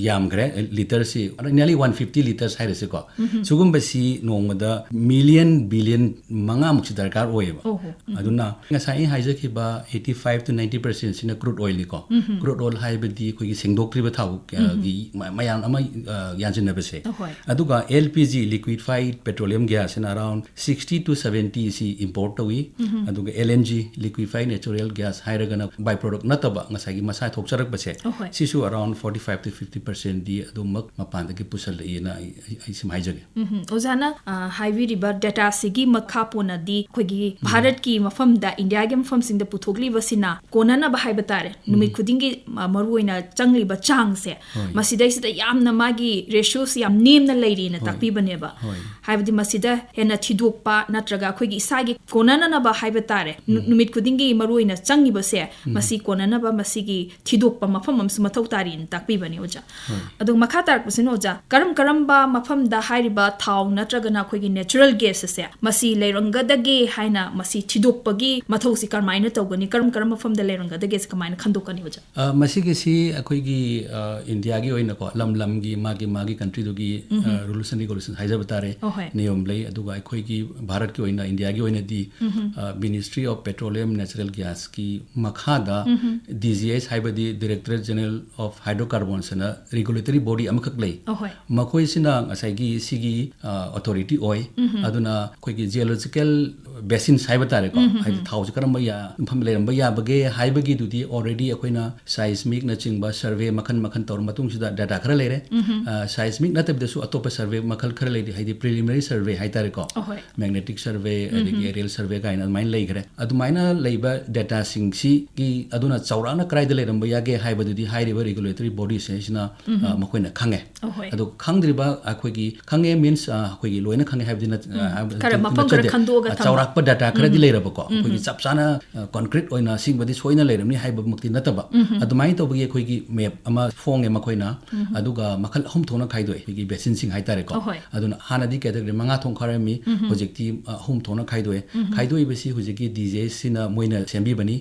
ꯌꯥꯝꯈ꯭ꯔꯦ, litre ꯁꯤ nearly one fifty litres ꯍꯥꯏꯔꯁꯤꯀꯣ꯫ ꯁꯤꯒꯨꯝꯕꯁꯤ ꯅꯣꯡꯃꯗ million billion ꯃꯉꯥꯃꯨꯛꯁꯤ ꯗꯔꯀꯥꯔ ꯑꯣꯏꯌꯦꯕ꯫ ꯑꯣꯍꯣ꯫ ꯑꯗꯨꯅ ꯉꯁꯥꯏ ꯑꯩ ꯍꯥꯏꯖꯈꯤꯕ eighty five to ninety percentꯁꯤꯅ crude oilꯅꯤꯀꯣ꯫ Crude oil ꯍꯥꯏꯕꯗꯤ ꯑꯩꯈꯣꯏꯒꯤ ꯁꯦꯡꯗꯣꯛꯇ꯭ꯔꯤꯕ ꯊꯥꯎ, ꯑ, ꯒꯤ ꯃ-, ꯃꯌꯥꯝ ꯑꯃ, ꯑ, ꯌꯥꯟꯁꯤꯟꯅꯕꯁꯦ꯫ ꯑꯍꯣꯏ꯫ ꯑꯗꯨꯒ L P G, liquefied petroleum gasꯁꯤꯅ around sixty to seventy ꯁꯤ import ꯇꯧꯏ꯫ ꯑꯗꯨꯒ L N G, liquefied natural natural gas ꯍꯥꯏꯔꯒꯅ by product ꯅꯠꯇꯕ ꯉꯁꯥꯏꯒꯤ ꯃꯁꯥ ꯊꯣꯛꯆꯔꯛꯄꯁꯦ, ꯑꯍꯣꯏ꯫ ꯁꯤꯁꯨ around forty five to fifty percent ꯗꯤ ꯑꯗꯨꯃꯛ ꯃꯄꯥꯟꯗꯒꯤ ꯄꯨꯁꯜꯂꯛꯏꯅ ꯑꯩ, ꯑꯩ, ꯑꯩ ꯁꯤꯃ ꯍꯥꯏꯖꯒꯦ꯫ ꯎꯝ, ꯑꯣꯖꯥꯅ ꯑ, ꯍꯥꯏꯕꯤꯔꯤꯕ ꯗꯦꯇꯥꯁꯤꯒꯤ ꯃꯈꯥ ꯄꯣꯟꯅꯗꯤ ꯑꯩꯈꯣꯏꯒꯤ ꯚꯥꯔꯠꯀꯤ ꯃꯐꯝꯗ, ꯏꯟꯗꯤꯌꯥꯒꯤ ꯃꯐꯝꯁꯤꯡꯗ ꯄꯨꯊꯣꯛꯂꯤꯕꯁꯤꯅ ꯀꯣꯟꯅꯅꯕ ꯍꯥꯏꯕ ꯇꯥꯔꯦ, ꯅꯨꯃꯤꯠ ꯈꯨꯗꯤꯡꯒꯤ ꯑ, ꯃꯔꯨꯑꯣꯏꯅ ꯆꯪꯂꯤꯕ ꯆꯥꯡꯁꯦ, ꯍꯣꯏ꯫ ꯃꯁꯤꯗꯩꯁꯤꯗ ꯌꯥꯝꯅ ꯃꯥꯒꯤ ꯔꯦꯁꯤꯌꯣꯁꯤ ꯌꯥꯝ ꯅꯦꯝꯅ ꯂꯩꯔꯤꯅ ꯍꯣꯏ꯫ ꯇꯥꯛꯄꯤꯕꯅꯦꯕ꯫ ꯍꯣꯏ꯫ ꯍꯥꯏꯕꯗꯤ ꯃꯁꯤꯗ ꯍꯦꯟꯅ ꯊꯤꯗꯣꯛꯄ ꯅꯠꯇ꯭ꯔꯒ ꯑꯩꯈꯣꯏꯒꯤ ꯏꯁꯥꯒꯤ ꯀꯣꯟꯅꯅꯕ ꯍꯥꯏꯕ ꯇꯥꯔꯦ, ꯅꯨ-, ꯅꯨꯃꯤꯠ ꯈꯨꯗꯤꯡꯒꯤ ꯃꯔꯨꯑꯣꯏꯅ ꯆꯪꯉꯤꯕꯁꯦ, ꯃꯁꯤ ꯀꯣꯟꯅꯅꯕ ꯃꯁꯤꯒꯤ ꯊꯤꯗꯣꯛꯄ ꯃꯐꯝ ꯑꯃꯁꯨ ꯃꯊꯧ ꯇꯥꯔꯤꯅ ꯇꯥꯛꯄꯤꯕꯅꯦ ꯑꯣꯖꯥ꯫ ꯍꯣꯏ꯫ ꯑꯗꯨꯒ ꯃꯈꯥ ꯇꯥꯔꯛꯄꯁꯤꯅ ꯑꯣꯖꯥ, ꯀꯔꯝ ꯀꯔꯝꯕ ꯃꯐꯝꯗ ꯍꯥꯏꯔꯤꯕ ꯊꯥꯎ ꯅꯠꯇ꯭ꯔꯒꯅ ꯑꯩꯈꯣꯏꯒꯤ natural gas ꯑꯁꯦ ꯃꯁꯤ ꯂꯩꯔꯝꯒꯗꯒꯦ ꯍꯥꯏꯅ ꯃꯁꯤ ꯊꯤꯗꯣꯛꯄꯒꯤ ꯃꯊꯧꯁꯤ ꯀꯔꯝꯍꯥꯏꯅ ꯇꯧꯒꯅꯤ? ꯀꯔꯝ ꯀꯔꯝꯕ ꯃꯐꯝꯗ ꯂꯩꯔꯝꯒꯗꯒꯦꯁꯦ ꯀꯃꯥꯏꯅ ꯈꯟꯗꯣꯛꯀꯅꯤ ꯑꯣꯖꯥ? ꯑ, ꯃꯁꯤꯒꯤꯁꯤ ꯑꯩꯈꯣꯏꯒꯤ, ꯑ, ꯏꯟꯗꯤꯌꯥꯒꯤ ꯑꯣꯏꯅꯀꯣ, ꯂꯝ ꯂꯝꯒꯤ ꯃꯥꯒꯤ ꯃꯥꯒꯤ country ꯗꯨꯒꯤ, ꯑ, rules and regulations ꯍꯥꯏꯖꯕ ꯇꯥꯔꯦ, ꯑꯍꯣꯏ꯫ ꯅꯤꯌꯣꯝ ꯂꯩ꯫ ꯑꯗꯨꯒ ꯑꯩꯈꯣꯏꯒꯤ ꯚꯥꯔꯠꯀꯤ ꯑꯣꯏꯅ, ꯏꯟꯗꯤꯌꯥꯒꯤ ꯑꯣꯏꯅꯗꯤ, ꯑ, Ministry of Petroleum Natural Gas ꯀꯤ ꯃꯈꯥꯗ D G H ꯍꯥꯏꯕꯗꯤ Directorate General of Hydrocarbons ꯑꯅ regulatory body ꯑꯃꯈꯛ ꯂꯩ꯫ ꯑꯍꯣꯏ꯫ ꯃꯈꯣꯏꯁꯤꯅ ꯉꯁꯥꯏꯒꯤ ꯁꯤꯒꯤ, ꯑ, authority ꯑꯣꯏ꯫ ꯑꯗꯨꯅ ꯑꯩꯈꯣꯏꯒꯤ geological basins ꯍꯥꯏꯕ ꯇꯥꯔꯦꯀꯣ, ꯍꯥꯏꯗꯤ ꯊꯥꯎꯁꯤ ꯀꯔꯝꯕ ꯌꯥ-, ꯃꯐꯝ ꯂꯩꯔꯝꯕ ꯌꯥꯕꯒꯦ ꯍꯥꯏꯕꯒꯤꯗꯨꯗꯤ already ꯑꯩꯈꯣꯏꯅ seismic ꯅꯆꯤꯡꯕ survey ꯃꯈꯜ ꯃꯈꯜ ꯇꯧꯔ ꯃꯇꯨꯡꯁꯤꯗ data ꯈꯔ ꯂꯩꯔꯦ꯫ ꯑ, seismic ꯅꯠꯇꯕꯤꯗꯁꯨ ꯑꯇꯣꯞꯄ survey ꯃꯈꯜ ꯈꯔ ꯂꯩꯔꯤ, ꯍꯥꯏꯗꯤ preliminary survey ꯍꯥꯏ ꯇꯥꯔꯦꯀꯣ꯫ ꯑꯍꯣꯏ꯫ Magnetic survey, ꯑꯗꯒꯤ aerial survey ꯀꯥꯏꯅ ꯑꯗꯨꯃꯥꯏꯅ ꯂꯩꯈ꯭ꯔꯦ꯫ ꯑꯗꯨꯃꯥꯏꯅ ꯂꯩꯕ data ꯁꯤꯡꯁꯤꯒꯤ ꯑꯗꯨꯅ ꯆꯥꯎꯔꯥꯛꯅ ꯀꯗꯥꯏꯗ ꯂꯩꯔꯝꯕ ꯌꯥꯒꯦ ꯍꯥꯏꯕꯗꯨꯗꯤ ꯍꯥꯏꯔꯤꯕ regulatory bodies ꯁꯤꯅ, ꯑ, ꯃꯈꯣꯏꯅ ꯈꯪꯉꯦ꯫ ꯑꯍꯣꯏ꯫ ꯑꯗꯨ ꯈꯪꯗ꯭ꯔꯤꯕ ꯑꯩꯈꯣꯏꯒꯤ, ꯈꯪꯉꯦ means, ꯑ, ꯑꯩꯈꯣꯏꯒꯤ ꯂꯣꯏꯅ ꯈꯪꯉꯦ ꯍꯥꯏꯕꯗꯤ ꯅꯠ-, ꯑ, ꯍꯥꯏꯕꯗꯤ ꯈꯔ ꯃꯐꯝ ꯈꯔ ꯅꯠꯆꯗꯦ꯫ ꯈꯟꯗꯣꯛꯑꯒ ꯑ, ꯊꯝꯕ꯫ ꯆꯥꯎꯔꯥꯛꯄ data ꯈꯔꯗꯤ ꯂꯩꯔꯕꯀꯣ, ꯑꯩꯈꯣꯏꯒꯤ ꯆꯞ ꯆꯥꯅ, ꯑ, concrete ꯑꯣꯏꯅ ꯁꯤꯒꯨꯝꯕꯗꯤ ꯁꯣꯏꯅ ꯂꯩꯔꯝꯅꯤ ꯍꯥꯏꯕꯃꯛꯇꯤ ꯅꯠꯇꯕ꯫ ꯑꯗꯨꯃꯥꯏꯅ ꯇꯧꯕꯒꯤ ꯑꯩꯈꯣꯏꯒꯤ map ꯑꯃ ꯐꯣꯡꯉꯦ ꯃꯈꯣꯏꯅ꯫ ꯑꯗꯨꯒ ꯃꯈꯜ ꯑꯍꯨꯝ ꯊꯣꯛꯅ ꯈꯥꯏꯗꯣꯛꯑꯦ ꯑꯩꯈꯣꯏꯒꯤ basin ꯁꯤꯡ ꯍꯥꯏ ꯇꯥꯔꯦꯀꯣ꯫ ꯑꯍꯣꯏ꯫ ꯑꯗꯨꯅ ꯍꯥꯟꯅꯗꯤ category ꯃꯉꯥ ꯊꯣꯛꯅ ꯈꯥꯏꯔꯝꯃꯤ, ꯍꯧꯖꯤꯛꯇꯤ, ꯑ, ꯑꯍꯨꯝ ꯊꯣꯛꯅ ꯈꯥꯏꯗꯣꯛꯑꯦ꯫ ꯈꯥꯏꯗꯣꯛꯏꯕꯁꯤ ꯍꯧꯖꯤꯛꯀꯤ D G H ꯁꯤꯅ ꯃꯣꯏꯅ ꯁꯦꯝꯕꯤꯕꯅꯤ꯫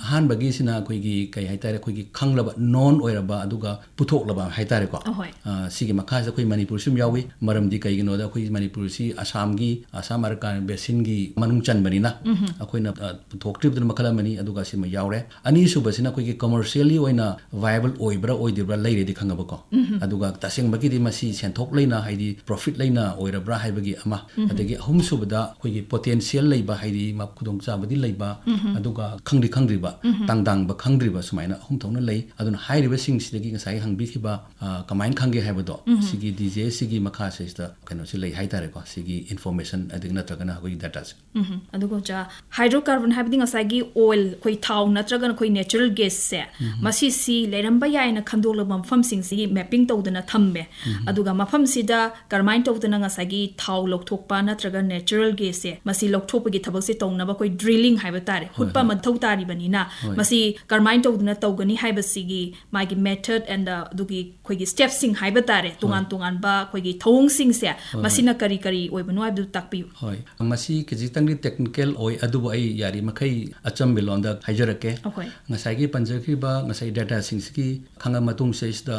ꯑꯍꯥꯟꯕꯒꯤꯁꯤꯅ ꯑꯩꯈꯣꯏꯒꯤ ꯀꯩ ꯍꯥꯏ ꯇꯥꯔꯦ, ꯑꯩꯈꯣꯏꯒꯤ ꯈꯪꯂꯕ, known ꯑꯣꯏꯔꯕ, ꯑꯗꯨꯒ ꯄꯨꯊꯣꯛꯂꯕ ꯍꯥꯏ ꯇꯥꯔꯦꯀꯣ꯫ ꯑꯍꯣꯏ꯫ ꯑ, ꯁꯤꯒꯤ ꯃꯈꯥꯁꯤꯗ ꯑꯩꯈꯣꯏ ꯃꯅꯤꯄꯨꯔꯁꯨ ꯑꯗꯨꯝ ꯌꯥꯎꯏ꯫ ꯃꯔꯝꯗꯤ ꯀꯩꯒꯤꯅꯣꯗ ꯑꯩꯈꯣꯏ ꯃꯅꯤꯄꯨꯔꯁꯤ ꯑꯁꯥꯝꯒꯤ, ꯑꯁꯥꯝ ꯑꯔꯀꯥꯟ basin ꯒꯤ ꯃꯅꯨꯡ ꯆꯟꯕꯅꯤꯅ ꯑꯩꯈꯣꯏꯅ, ꯑ, ꯄꯨꯊꯣꯛꯇ꯭ꯔꯤꯕꯗꯨꯅ ꯃꯈꯜ ꯑꯃꯅꯤ, ꯑꯗꯨꯒ ꯁꯤꯃ ꯌꯥꯎꯔꯦ꯫ ꯑꯅꯤꯁꯨꯕꯁꯤꯅ ꯑꯩꯈꯣꯏꯒꯤ commercially ꯑꯣꯏꯅ viable ꯑꯣꯏꯕ꯭ꯔꯥ ꯑꯣꯏꯗ꯭ꯔꯤꯕ꯭ꯔꯥ ꯂꯩꯔꯦꯗꯤ ꯈꯪꯉꯕꯀꯣ꯫ ꯑꯗꯨꯒ ꯇꯁꯦꯡꯕꯒꯤꯗꯤ ꯃꯁꯤ ꯁꯦꯟꯊꯣꯛ ꯂꯩꯅ, ꯍꯥꯏꯗꯤ profit ꯂꯩꯅ ꯑꯣꯏꯔꯕ꯭ꯔꯥ ꯍꯥꯏꯕꯒꯤ ꯑꯃ꯫ ꯑꯗꯒꯤ ꯑꯍꯨꯝꯁꯨꯕꯗ ꯑꯩꯈꯣꯏꯒꯤ potential ꯂꯩꯕ, ꯍꯥꯏꯗꯤ ꯃ-, ꯈꯨꯗꯣꯡꯆꯥꯕꯗꯤ ꯂꯩꯕ, ꯑꯗꯨꯒ ꯑ, ꯈꯪꯗꯤ ꯈꯪꯗ꯭ꯔꯤꯕ, ꯇꯥꯡꯗꯥꯡꯕ ꯈꯪꯗ꯭ꯔꯤꯕ ꯁꯨꯃꯥꯏꯅ ꯑꯍꯨꯝ ꯊꯣꯛꯅ ꯂꯩ꯫ ꯑꯗꯨꯅ ꯍꯥꯏꯔꯤꯕꯁꯤꯡꯁꯤꯗꯒꯤ ꯉꯁꯥꯏ ꯍꯪꯕꯤꯈꯤꯕ, ꯑ, ꯀꯃꯥꯏꯅ ꯈꯪꯒꯦ ꯍꯥꯏꯕꯗꯣ, ꯁꯤꯒꯤ ꯗꯤ ꯖꯤ ꯑꯦꯁ ꯁꯤꯒꯤ ꯃꯈꯥꯁꯤꯗ ꯀꯩꯅꯣꯁꯤ ꯂꯩ ꯍꯥꯏꯇꯥꯔꯦꯀꯣ, ꯁꯤꯒꯤ ꯏꯟꯐꯣꯔꯃꯦꯁꯟ ꯑꯗꯒꯤ ꯅꯠꯇ꯭ꯔꯒꯅ ꯑꯩꯈꯣꯏꯒꯤ ꯗꯦꯇꯥꯁꯦ꯫ ꯎꯝ꯫ ꯑꯗꯨꯒ ꯑꯣꯖꯥ, ꯍꯥꯏꯗ꯭ꯔꯣꯀꯥꯔꯕꯟ ꯍꯥꯏꯕꯗꯤ ꯉꯁꯥꯏꯒꯤ ꯑꯣꯏꯜ, ꯑꯩꯈꯣꯏ ꯊꯥꯎ ꯅꯠꯇ꯭ꯔꯒꯅ ꯑꯩꯈꯣꯏ ꯅꯦꯆꯔꯦꯜ ꯒꯦꯁꯁꯦ, ꯃꯁꯤꯁꯤ ꯂꯩꯔꯝꯕ ꯌꯥꯏꯅ ꯈꯟꯗꯣꯛꯂꯕ ꯃꯐꯝꯁꯤꯡꯁꯤꯒꯤ ꯃꯦꯞꯄꯤꯡ ꯇꯧꯗꯅ ꯊꯝꯃꯦ꯫ ꯑꯗꯨꯒ ꯃꯐꯝꯁꯤꯗ ꯀꯔꯝꯍꯥꯏꯅ ꯇꯧꯗꯅ ꯉꯁꯥꯏꯒꯤ ꯊꯥꯎ ꯂꯧꯊꯣꯛꯄ ꯅꯠꯇ꯭ꯔꯒ ꯅꯦꯆꯔꯦꯜ ꯒꯦꯁꯁꯦ ꯃꯁꯤ ꯂꯧꯊꯣꯛꯄꯒꯤ ꯊꯕꯛꯁꯦ ꯇꯧꯅꯕ ꯑꯩꯈꯣꯏ ꯗ꯭ꯔꯤꯂꯤꯡ ꯍꯥꯏꯕ ꯇꯥꯔꯦ, ꯍꯣꯏ, ꯍꯨꯠꯄ ꯍꯣꯏ꯫ ꯃꯊꯧ ꯇꯥꯔꯤꯕꯅꯤꯅ, ꯍꯣꯏ꯫ ꯃꯁꯤ ꯀꯔꯝꯍꯥꯏꯅ ꯇꯧꯗꯅ ꯇꯧꯒꯅꯤ ꯍꯥꯏꯕꯁꯤꯒꯤ ꯃꯥꯒꯤ ꯃꯦꯊꯗ ꯑꯦꯟ ꯑꯗꯨꯒꯤ ꯑꯩꯈꯣꯏꯒꯤ ꯁ꯭ꯇꯦꯞꯁꯤꯡ ꯍꯥꯏꯕ ꯇꯥꯔꯦ, ꯇꯣꯉꯥꯟ ꯍꯣꯏ꯫ ꯇꯣꯉꯥꯟꯕ ꯑꯩꯈꯣꯏꯒꯤ ꯊꯧꯑꯣꯡꯁꯤꯡꯁꯦ, ꯍꯣꯏ꯫ ꯃꯁꯤꯅ ꯀꯔꯤ ꯀꯔꯤ ꯑꯣꯏꯕꯅꯣ ꯍꯥꯏꯕꯗꯨ ꯇꯥꯛꯄꯤꯌꯨ꯫ ꯍꯣꯏ, ꯃꯁꯤ ꯈꯖꯤꯛꯇꯪꯗꯤ ꯇꯦꯛꯅꯤꯀꯦꯜ ꯑꯣꯏ, ꯑꯗꯨꯕꯨ ꯑꯩ ꯌꯥꯔꯤꯃꯈꯩ ꯑꯆꯝꯕ ꯂꯣꯟꯗ ꯍꯥꯏꯖꯔꯛꯀꯦ꯫ ꯑꯍꯣꯏ꯫ ꯉꯁꯥꯏꯒꯤ ꯄꯟꯖꯈ꯭ꯔꯤꯕ ꯉꯁꯥꯏ ꯗꯦꯇꯥꯁꯤꯡꯁꯤꯒꯤ ꯈꯪꯉ ꯃꯇꯨꯡꯁꯤꯗꯩꯁꯤꯗ,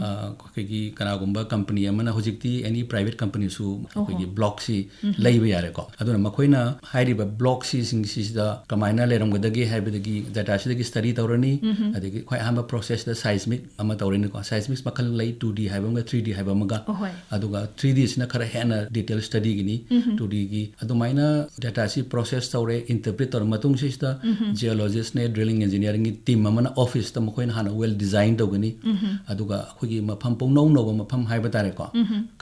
ꯑ, ꯑꯩꯈꯣꯏꯒꯤ ꯀꯅꯥꯒꯨꯝꯕ ꯀꯝꯄꯅꯤ ꯑꯃꯅ, ꯍꯧꯖꯤꯛꯇꯤ ꯑꯦꯅꯤ ꯄ꯭ꯔꯥꯏꯚꯦꯠ ꯀꯝꯄꯅꯤꯁꯨ ꯑꯩꯈꯣꯏꯒꯤ ꯕ꯭ꯂꯣꯛꯁꯤ ꯂꯩꯕ ꯌꯥꯔꯦꯀꯣ꯫ ꯑꯗꯨꯅ ꯃꯈꯣꯏꯅ ꯍꯥꯏꯔꯤꯕ ꯕ꯭ꯂꯣꯛꯁꯤꯡꯁꯤꯗ ꯀꯃꯥꯏꯅ ꯂꯩꯔꯝꯒꯗꯒꯦ ꯍꯥꯏꯕꯗꯒꯤ ꯗꯦꯇꯥꯁꯤꯗꯒꯤ ꯁ꯭ꯇꯗꯤ ꯇꯧꯔꯅꯤ꯫ ꯑꯗꯒꯤ ꯈ꯭ꯋꯥꯏ ꯑꯍꯥꯟꯕ ꯄ꯭ꯔꯣꯁꯦꯁꯇ ꯁꯥꯏꯁꯃꯤꯛ ꯑꯃ ꯇꯧꯔꯅꯤꯀꯣ꯫ ꯁꯥꯏꯁꯃꯤꯛ ꯃꯈꯜ ꯂꯩ, ꯇꯨ ꯗꯤ ꯍꯥꯏꯕ ꯑꯃꯒ ꯊ꯭ꯔꯤ ꯗꯤ ꯍꯥꯏꯕ ꯑꯃꯒ꯫ ꯑꯍꯣꯏ꯫ ꯑꯗꯨꯒ ꯊ꯭ꯔꯤ ꯗꯤꯁꯤꯅ ꯈꯔ ꯍꯦꯟꯅ ꯗꯤꯇꯦꯜ ꯁ꯭ꯇꯗꯤꯒꯤꯅꯤ, ꯇꯨ ꯗꯤꯒꯤ꯫ ꯑꯗꯨꯃꯥꯏꯅ ꯗꯦꯇꯥꯁꯤ ꯄ꯭ꯔꯣꯁꯦꯁ ꯇꯧꯔꯦ, ꯏꯟꯇꯔꯄ꯭ꯔꯤꯠ ꯇꯧꯔ ꯃꯇꯨꯡꯁꯤꯗ ꯖꯤꯑꯣꯂꯣꯖꯤꯁꯅꯦ, ꯗ꯭ꯔꯤꯂꯤꯡ ꯏꯟꯖꯤꯅꯤꯌꯥꯔꯤꯡꯒꯤ ꯇꯤꯝ ꯑꯃꯅ ꯑꯣꯐꯤꯁꯇ ꯃꯈꯣꯏꯅ ꯍꯥꯟꯅ ꯋꯦꯜ ꯗꯤꯖꯥꯏꯟ ꯇꯧꯒꯅꯤ꯫ ꯑꯗꯨꯒ ꯑꯩꯈꯣꯏꯒꯤ ꯃꯐꯝ ꯄꯨꯡꯅꯧ ꯅꯧꯕ ꯃꯐꯝ ꯍꯥꯏꯕ ꯇꯥꯔꯦꯀꯣ,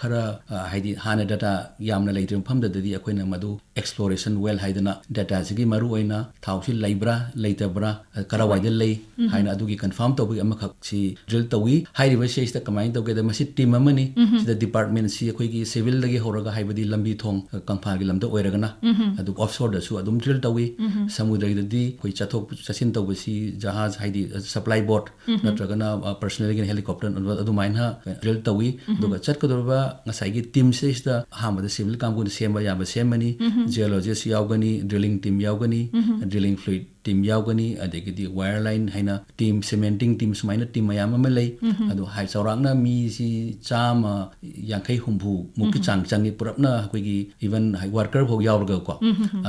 ꯈꯔ, ꯑ, ꯍꯥꯏꯗꯤ ꯍꯥꯟꯅ ꯗꯦꯇꯥ ꯌꯥꯝꯅ ꯂꯩꯇ꯭ꯔꯤꯕ ꯃꯐꯝꯗꯗꯤ ꯑꯩꯈꯣꯏꯅ ꯃꯗꯨ ꯑꯦꯛꯁꯄ꯭ꯂꯣꯔꯦꯁꯟ ꯋꯦꯜ ꯍꯥꯏꯗꯅ ꯗꯦꯇꯥꯁꯤꯒꯤ ꯃꯔꯨ ꯑꯣꯏꯅ ꯊꯥꯎꯁꯤ ꯂꯩꯕ꯭ꯔꯥ ꯂꯩꯇꯕ꯭ꯔꯥ, ꯀꯔꯥꯏꯋꯥꯏꯗ ꯂꯩ ꯍꯥꯏꯅ ꯑꯗꯨꯒꯤ ꯀꯟꯐꯥꯔꯝ ꯇꯧꯕꯒꯤ ꯑꯃꯈꯛꯁꯤ ꯗ꯭ꯔꯤꯜ ꯇꯧꯏ꯫ ꯍꯥꯏꯔꯤꯕ ꯁꯤꯁꯤꯗ ꯀꯃꯥꯏꯅ ꯇꯧꯒꯦꯗ, ꯃꯁꯤ ꯇꯤꯝ ꯑꯃꯅꯤ꯫ ꯁꯤꯗ ꯗꯤꯄꯥꯔꯠꯃꯦꯟꯁꯤ ꯑꯩꯈꯣꯏꯒꯤ ꯁꯤꯚꯤꯜꯗꯒꯤ ꯍꯧꯔꯒ, ꯍꯥꯏꯕꯗꯤ ꯂꯝꯕꯤ ꯊꯣꯡ, ꯀꯪꯐꯥꯜꯒꯤ ꯂꯝꯗ ꯑꯣꯏꯔꯒꯅ, ꯑꯗꯨꯒ ꯑꯣꯐꯁꯣꯔꯗꯁꯨ ꯑꯗꯨꯝ ꯗ꯭ꯔꯤꯜ ꯇꯧꯏ꯫ ꯁꯃꯨꯗ꯭ꯔꯗꯗꯤ ꯑꯩꯈꯣꯏ ꯆꯠꯊꯣꯛ ꯆꯠꯁꯤꯟ ꯇꯧꯕꯁꯤ ꯖꯍꯥꯖ, ꯍꯥꯏꯗꯤ ꯁꯄ꯭ꯂꯥꯏ ꯕꯣꯠ ꯅꯠꯇ꯭ꯔꯒꯅ, ꯑ, ꯄꯔꯁꯅꯦꯜꯒꯤ ꯍꯦꯂꯤꯀꯣꯞꯇꯔ ꯑꯗꯨꯃꯥꯏꯅ ꯗ꯭ꯔꯤꯜ ꯇꯧꯏ꯫ ꯑꯗꯨꯒ ꯆꯠꯀꯗꯧꯔꯤꯕ ꯉꯁꯥꯏꯒꯤ ꯇꯤꯝꯁꯤꯗꯩꯁꯤꯗ ꯑꯍꯥꯟꯕꯗ ꯁꯤꯚꯤꯜ ꯀꯥꯡꯕꯨꯅ ꯁꯦꯝꯕ ꯌꯥꯕ ꯁꯦꯝꯃꯅꯤ, ꯖꯤꯑꯣꯂꯣꯖꯤꯁ ꯌꯥꯎꯒꯅꯤ, ꯗ꯭ꯔꯤꯂꯤꯡ ꯇꯤꯝ ꯌꯥꯎꯒꯅꯤ, ꯗ꯭ꯔꯤꯂꯤꯡ ꯐ꯭ꯂꯨꯏꯗ ꯇꯤꯝ ꯌꯥꯎꯒꯅꯤ, ꯑꯗꯒꯤꯗꯤ ꯋꯥꯌꯔ ꯂꯥꯏꯟ ꯍꯥꯏꯅ ꯇꯤꯝ, ꯁꯤꯃꯦꯟꯇꯤꯡ ꯇꯤꯝ, ꯁꯨꯃꯥꯏꯅ ꯇꯤꯝ ꯃꯌꯥꯝ ꯑꯃ ꯂꯩ꯫ ꯑꯗꯣ ꯍꯥꯏ-, ꯆꯥꯎꯔꯥꯛꯅ ꯃꯤꯁꯤ ꯆꯥꯝꯃ ꯌꯥꯡꯈꯩ ꯍꯨꯝꯐꯨ ꯃꯨꯛꯀꯤ ꯆꯥꯡ ꯆꯪꯉꯤ, ꯄꯨꯔꯞꯅ ꯑꯩꯈꯣꯏꯒꯤ ꯏꯚꯟ ꯍꯥꯏ-, ꯋꯥꯔꯀꯔ ꯐꯥꯎ ꯌꯥꯎꯔꯒꯀꯣ꯫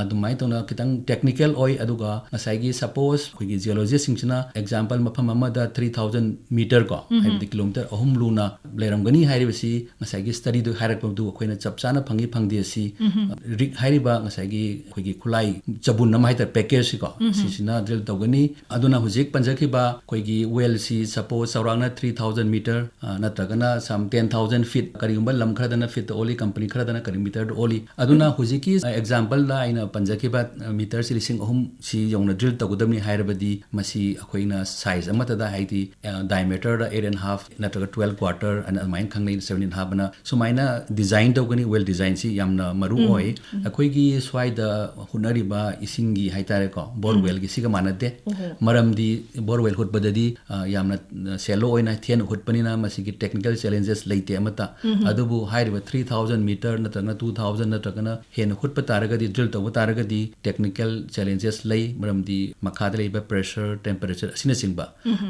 ꯑꯗꯨꯃꯥꯏꯅ ꯇꯧꯅ ꯈꯤꯇꯪ ꯇꯦꯛꯅꯤꯀꯦꯜ ꯑꯣꯏ꯫ ꯑꯗꯨꯒ ꯉꯁꯥꯏꯒꯤ ꯁꯄꯣꯁ ꯑꯩꯈꯣꯏꯒꯤ ꯖꯤꯑꯣꯂꯣꯖꯤꯁꯁꯤꯡꯁꯤꯅ ꯑꯦꯛꯖꯥꯝꯄꯜ ꯃꯐꯝ ꯑꯃꯗ ꯊ꯭ꯔꯤ ꯊꯥꯎꯖꯟ ꯃꯤꯇꯔ ꯀꯣ, ꯍꯥꯏꯕꯗꯤ ꯀꯤꯂꯣꯃꯤꯇꯔ ꯑꯍꯨꯝ ꯂꯨꯅ ꯂꯩꯔꯝꯒꯅꯤ ꯍꯥꯏꯔꯤꯕꯁꯤ ꯉꯁꯥꯏꯒꯤ ꯁ꯭ꯇꯗꯤꯗꯨ ꯍꯥꯏꯔꯛꯄꯗꯨ ꯑꯩꯈꯣꯏꯅ ꯆꯞ ꯆꯥꯅ ꯐꯪꯉꯤ ꯐꯪꯗꯦ ꯑꯁꯤ, ꯔꯤꯛ ꯍꯥꯏꯔꯤꯕ ꯉꯁꯥꯏꯒꯤ ꯑꯩꯈꯣꯏꯒꯤ ꯈꯨꯠꯂꯥꯏ ꯆꯕꯨꯟ ꯑꯃ ꯍꯥꯏꯇꯥꯔꯦ, ꯄꯦꯀꯦꯖꯁꯤꯀꯣ, ꯁꯤ ꯁꯤꯅ ꯗ꯭ꯔꯤꯜ ꯇꯧꯒꯅꯤ꯫ ꯑꯗꯨꯅ ꯍꯧꯖꯤꯛ ꯄꯟꯖꯈꯤꯕ ꯑꯩꯈꯣꯏꯒꯤ ꯋꯦꯜꯁꯤ ꯁꯄꯣꯁ ꯆꯥꯎꯔꯥꯛꯅ ꯊ꯭ꯔꯤ ꯊꯥꯎꯖꯟ ꯃꯤꯇꯔ, ꯑ, ꯅꯠꯇ꯭ꯔꯒꯅ some ten thousand feet, ꯀꯔꯤꯒꯨꯝꯕ ꯂꯝ ꯈꯔꯗꯅ ꯐꯤꯠꯇ ꯑꯣꯜꯂꯤ, ꯀꯝꯄꯅꯤ ꯈꯔꯗꯅ ꯀꯔꯤ ꯃꯤꯇꯔꯗ ꯑꯣꯜꯂꯤ꯫ ꯑꯗꯨꯅ ꯍꯧꯖꯤꯛꯀꯤ, ꯑ, ꯑꯦꯛꯖꯥꯝꯄꯜꯗ ꯑꯩꯅ ꯄꯟꯖꯈꯤꯕ, ꯑ, ꯃꯤꯇꯔꯁꯤ ꯂꯤꯁꯤꯡ ꯑꯍꯨꯝ ꯁꯤ ꯌꯧꯅ ꯗ꯭ꯔꯤꯜ ꯇꯧꯒꯗꯕꯅꯤ ꯍꯥꯏꯔꯕꯗꯤ ꯃꯁꯤ ꯑꯩꯈꯣꯏꯅ ꯁꯥꯏꯖ ꯑꯃꯠꯇꯗ, ꯍꯥꯏꯗꯤ, ꯑ, ꯗꯥꯏꯃꯦꯇꯔꯗ eight and half ꯅꯠꯇ꯭ꯔꯒ twelve quarter ꯑꯅ ꯑꯗꯨꯃꯥꯏꯅ ꯈꯪꯅꯩ, seven and half ꯑꯅ ꯁꯨꯃꯥꯏꯅ ꯗꯤꯖꯥꯏꯟ ꯇꯧꯒꯅꯤ꯫ ꯋꯦꯜ ꯗꯤꯖꯥꯏꯟꯁꯤ ꯌꯥꯝꯅ ꯃꯔꯨ ꯑꯣꯏ꯫ ꯑꯩꯈꯣꯏꯒꯤ ꯁ꯭ꯋꯥꯏꯗ ꯍꯨꯠꯅꯔꯤꯕ ꯏꯁꯤꯡꯒꯤ ꯍꯥꯏꯇꯥꯔꯦꯀꯣ, ꯕꯣꯔꯋꯦꯜꯒꯤ ꯁꯤꯒ ꯃꯥꯟꯅꯗꯦ꯫ ꯃꯔꯝꯗꯤ ꯕꯣꯔꯋꯦꯜ ꯍꯨꯠꯄꯗꯗꯤ, ꯑ, ꯌꯥꯝꯅ, ꯑ, ꯁꯦꯂꯣ ꯑꯣꯏꯅ ꯊꯦꯟꯅ ꯍꯨꯠꯄꯅꯤꯅ ꯃꯁꯤꯒꯤ ꯇꯦꯛꯅꯤꯀꯦꯜ ꯆꯦꯂꯦꯟꯖꯦꯁ ꯂꯩꯇꯦ ꯑꯃꯠꯇ꯫ ꯑꯗꯨꯕꯨ ꯍꯥꯏꯔꯤꯕ ꯊ꯭ꯔꯤ ꯊꯥꯎꯖꯟ ꯃꯤꯇꯔ ꯅꯠꯇ꯭ꯔꯒꯅ two thousand ꯅꯠꯇ꯭ꯔꯒꯅ ꯍꯦꯟꯅ ꯍꯨꯠꯄ ꯇꯥꯔꯒꯗꯤ, ꯗ꯭ꯔꯤꯜ ꯇꯧꯕ ꯇꯥꯔꯒꯗꯤ ꯇꯦꯛꯅꯤꯀꯦꯜ ꯆꯦꯂꯦꯟꯖꯦꯁ ꯂꯩ, ꯃꯔꯝꯗꯤ ꯃꯈꯥꯗ ꯂꯩꯕ ꯄ꯭ꯔꯦꯁꯔ, ꯇꯦꯝꯄꯔꯦꯆꯔ ꯑꯁꯤꯅꯆꯤꯡꯕ꯫